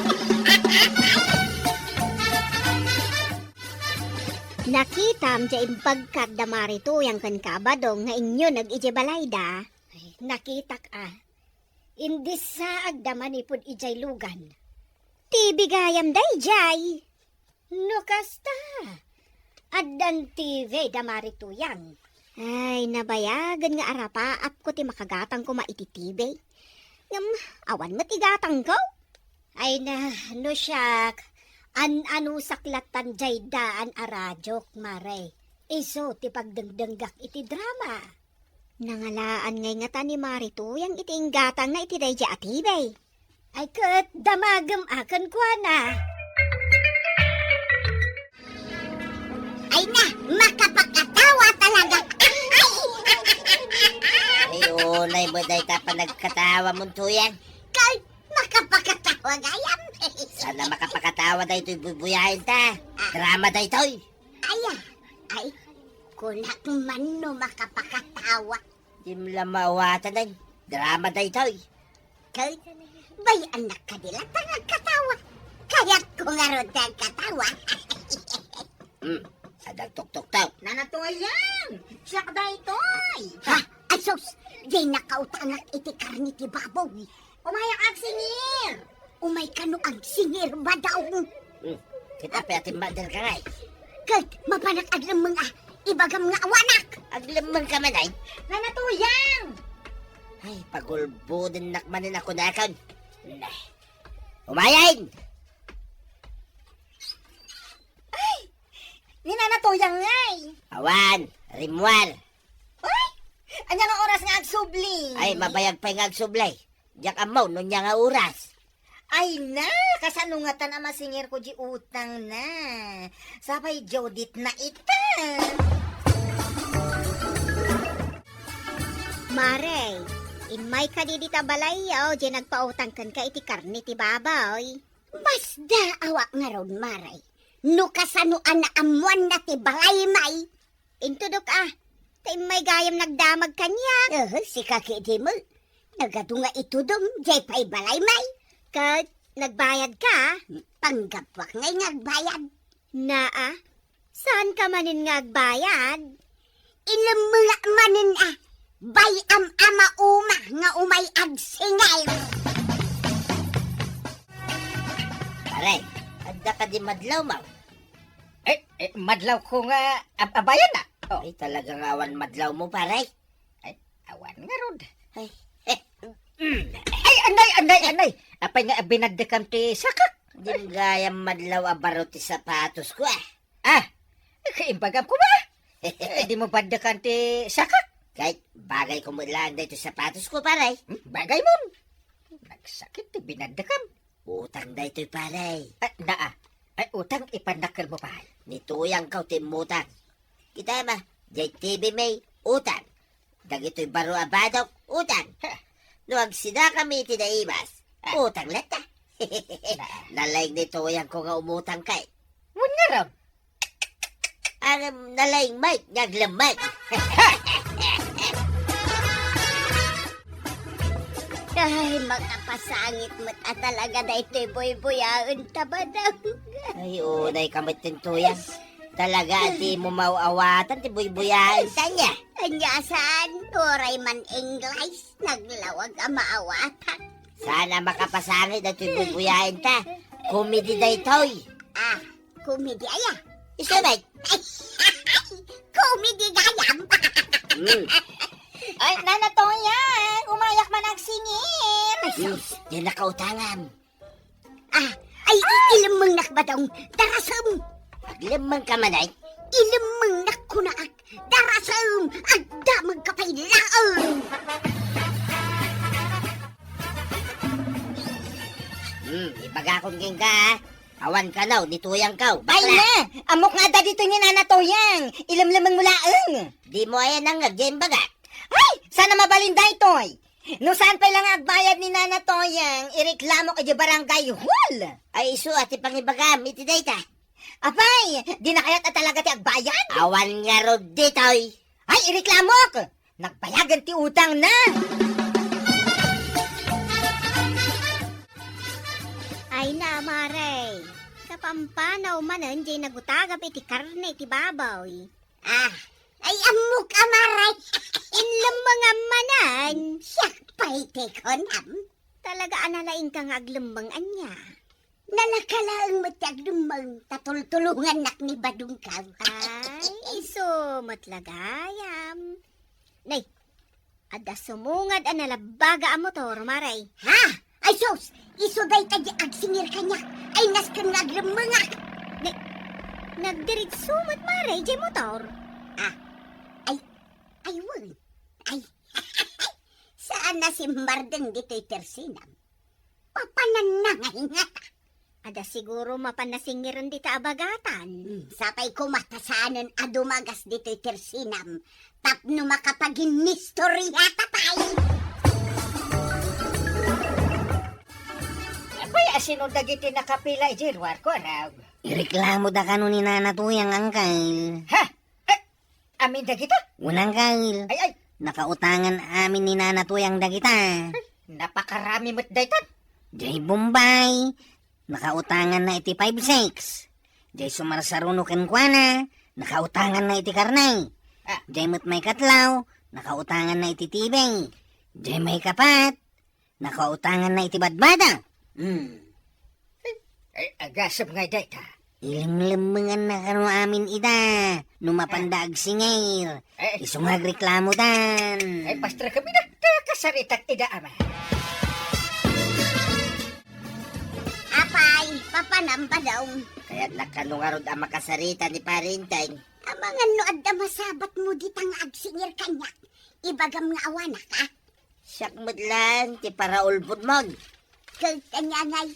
Nakitam diay imbagkat da Mari Tuyang ken Kabadong nga inyo nag idiay balayda. Ay, nakitak a. Indissaag da manipud idiay lugan. Ti bigayam daydiay. No kasta, Addan T V da Mari Tuyang. Ay, nabayagen nga arapaapko ti makagatang koma iti T V. Ngem, awan met igatangko. Ay na, no siak, an-anusak latan jay daan a radiok, Mare. Isu ti pagdengdenggak iti drama. Nangalaan ngay ngata ni Mari Tuyang iti inggatangna iti daydi a T V. Ay ket damagem a kenkuana. Ay na, makapakatawa talaga. Ay, unay met dayta panagkatawa mon, Tuyang. Kay, makapakatawa gayam. Saan a makapakatawa daytoy buybuyaenta. Drama daytoy. Ay, ah, ay, kunak man no makapakatawa. Dim la maawatan, ay. Drama daytoy. Kay, bay-annak kadi latta nga agkatawa. Kayatko ngarud ti agkatawa. Hmm, adda agtuktuktaw. Nana Tuyang, siak daytoy. Ha? Ay sus, diay nakautangak iti karne ti baboy. Umayak agsingir. Umay kano agsingir, Badong. Hmm. Ket apay a timmaderka ngay? Ket mapanak aglemmeng a ibagam nga awanak. Aglemmengka man ay? Nana Tuyang! Ay, pagulbodennak manen a kunakon. Nay. Umayen! Ay! Ni Nana Tuyang ngay! Awan, rimmuar. Ay! Ania nga oras nga agsubli? Ay, mabayag pay nga agsubli. Diak ammo no ania nga oras. Ay na, kasano ngatan a masingirko di utangna? Sapay Judith na ita. Mare, immay kadi dita balayyo, di nagpautang kenka iti karne ti baboy. Masdaawak ngarud, Mare. No kasano a naammoanna ti balay, may. Intudok a, ta immay gayam nagdamag kaniak. Eh, sika ketdi met. Nagadu nga itudom, diay pay balay, may. Ket nagbayadka? Panggapuak ngay nga agbayad. Naa, saanka manen nga agbayad? Ilemmengak manen a, bay-am a mauma nga umay agsingir. Pare, adda kadi madlawmo? Eh, eh, madlawko nga ab-, abayadna. Oh. Ay, talaga nga awan madlawmo, pare. Ay, awan ngarud. Ay. Eh, mm. Ay, anay, anay, anay. Apay nga binaddekam ti sakak? Dim gayam madlaw a baro ti sapatosko, ah. Ah, kaimbagam koma. Eh, dimo baddekan ti sakak? Kay, bagayko met laeng daytoy sapatosko, pare. Hmm, bagay mon. Nagsakit ti binaddekam. Utang daytoy, pare. Ah, naa. Ay, utang ipannakkelmo pay. Ni Tuyangko ti immutang. Kitam a, diay T V mi, utang. Dagitoy baro a badok, utang. Heh. No agsidakami iti naimas, ah, utang latta. Naa. Nalaing ni Tuyangko nga umutang kay. Wen ngarud. Ang nalaing met nga aglemmeng. Ay, makapasangit met a talaga daytoy buybuyaenta, Badong. Ay, unaykami met, Tuyang. Talaga a dimo maaw-awatan ti buybuyaenta ania. Ania saan? Uray man English, naglawag a maawatan. Saan a makapasangit daytoy buybuyaenta. Komedi daytoy. Ah, komedi aya? Isu met. Komedi gayam. Hmm. Ay, Nana Tuyang, umayak man agsingir. Ay, sus, di nakautangam. Ah, ay, i-, ilemmengnak, Badong. Darasem. Aglemmengka man ay? Ilemmengnak kunak. Darasem, agdamagka pay laeng. Hmm, ibagakon kenka, ah. Awan kano, ni Tuyangko. Ay, bakla. Na! Ammok nga adda ditoy ni Nana Tuyang. Ilemlemengmo laeng. Dimo aya nangngeg diay imbagak? Ay! Saan a mabalin daytoy? No saan pay la nga agbayad ni Nana Tuyang, ireklamok idiay barangay hall. Ay, isu a ti pangibagam iti dayta. Apay, di na kayat a talaga ti agbayad? Awan ngarud ditoy. Ay, ireklamok! Nagbayagen ti utangna! Ay na, Mare. Kapampanaw manen diay nagutagam iti karne ti baboy. Ah, ay ammok a, Mare. Inlemmengam manen. Siak pay ti kunam. Talaga a nalaingka nga aglemmeng ania? Nalaka laeng met ti aglemmeng, ta tultulongannak ni Badongkaw. Ay, isu met la gayam. Nay, adda sumungad a nalabbaga a motor, Mare. Ha? Ay, sus! Isu dayta diay agsingir kaniak. Ay, nasken nga aglemmengak. Nay, nagdiritsu met, Mare, diay motor. Ah, ay, ay, wen. Ay, saan a simmardeng ditoy tersinam. Papananna nga ingata. Adda siguro mapan nasingiren dita a bagatan. Hmm, sapay koma ta saanen a dumagas ditoy tersinam tapno makapaginnistoriata pay. Apay, asino dagiti nakapila idiay ruarko, Arab? Ireklamoda kano ni Nana Tuyang, Angkel. Ha? Eh, amin dagita? Wen, Angkel. Ay, ay. Nakautangan amin ni Nana Tuyang dagita. Ay, napakarami met daytan. Diay Bombay, nakautanganna iti five six. Diay sumarsaruno kenkuana, nakautanganna iti karne. Ah. Diay met maikatlo, nakautanganna iti T V. Diay maikapat, nakautanganna iti badbada. Hmm. Ay, agasem nga dayta. Ilemlemmenganna kano amin ida. No mapanda agsingir. Eh. Isu nga agreklamodan. Ay, pastor kami na. Kasaritak ida, ama. Apay, papanam, Badong. Kayatnak kano ngarud a makasarita ni Pare Enteng. Amangan no adda masabatmo dita nga agsingir kaniak. Ibagam nga awanak, a? Siak met laeng ti paraulbodmon. Ket ania ngay,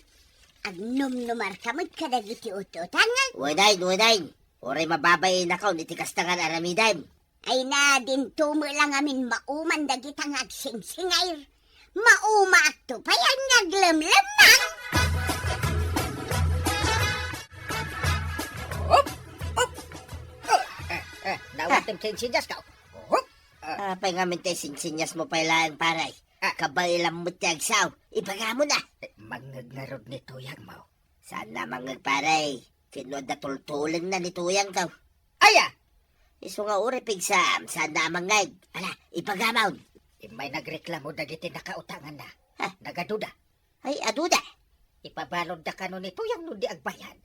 agnumnumarka met kadagiti ut-utangen? Wen, wen. Uray mababainakon iti kasta nga aramidem. Ay na, dinto met la ngamin mauman dagita nga agsingsingir. Maumaakto pay a nga aglemlemmeng. Hop! Hop! Oh, eh, eh, nawatem ti insinyas ka. Hop! Ah. Apay ngamin ti sinsinyasmo pay laeng, pare? Ah. Kabaelam met ti agsao. Ibagamo na. Eh, mangngeg ngarud ni tuyangmo. Saan a mangngeg, pare? Ket no adda tultulengna ni tuyangko. Aya! Isu nga uray pigsam, saan a mangngeg. Ala, ibagamon. Immay nagreklamo dagiti nakautanganna. Ha? Nagaduda. Ay, aduda. Ipabaludda kano ni tuyang no di agbayad.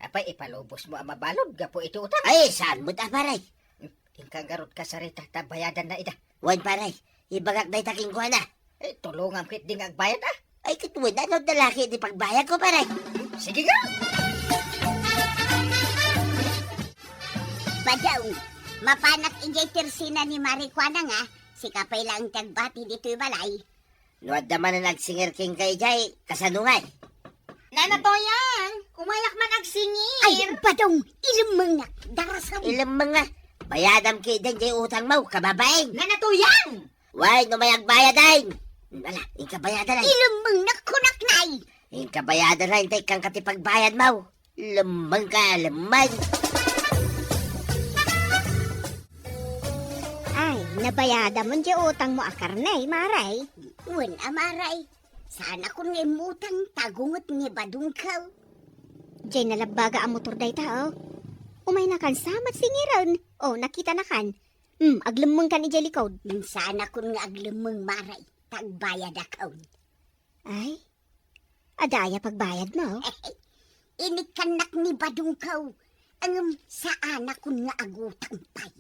Apay, ipalubosmo a mabalud gapu iti utang? Ay, saan met a, pare? Hmm, inka ngarud kasarita ta bayadanna ida. Wen, pare, ibagak dayta kenkuana. Eh, tulongam ketdi nga agbayad, a. Ay, ket wen, ano da la ket ti pagbayadko, pare? Sige nga. Badong, mapanak idiay tersina ni Mare kuana nga, sika pay laeng ti agbati ditoy balay. No adda manen agsingir kenka idiay, kasano ngay? Nana Toyang, umayak man agsingir. Ay, Badong, ilemmengnak, darasam. Ilemmeng nga. Bayadam ketdin diay utangmo, kababain. Nana Toyang! Way, no may agbayad, ay. Ala, inka bayadan, ay. Ilemmengnak kunak, nay. Inka bayadan, ay, intay kanka ti pagbayadmo. Lemmeng ka, lemmeng. Ay, nabayadamon diay utangmo a karne, Mare. Wen a, Mare. Saan a kun nga immutang, ta gungot ni Badongko. Diay nalabbaga a motor dayta, o. Umaynakan sa met singiren. O, nakitanakan. Hmm, aglemmengkan idiay likod. Saan a kun nga aglemmeng, Mare, ta agbayadakon. Ay, adda aya pagbayadmo? Inikkannak ni Badongko, ngem saan a kun nga agutang pay.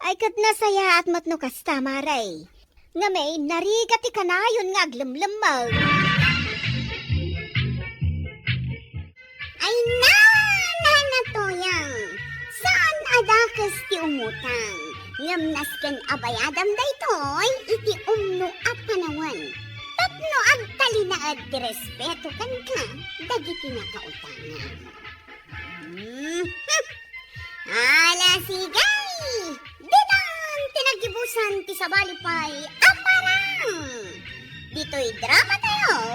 Ay, ket nasayaat met no kasta, Mare. Ngem, narigat ti kanayon nga aglemlemmeng. Ay na, Nana Toyang, saan a dakes ti umutang, ngem nasken a bayadam daytoy iti umno a panawen, tapno agtalinaed ti respeto kenka dagiti nakautangam. Mhm. Ala, sige! Ditan ti naggibusan ti sabali pay a parang! Ditoy drama tayo!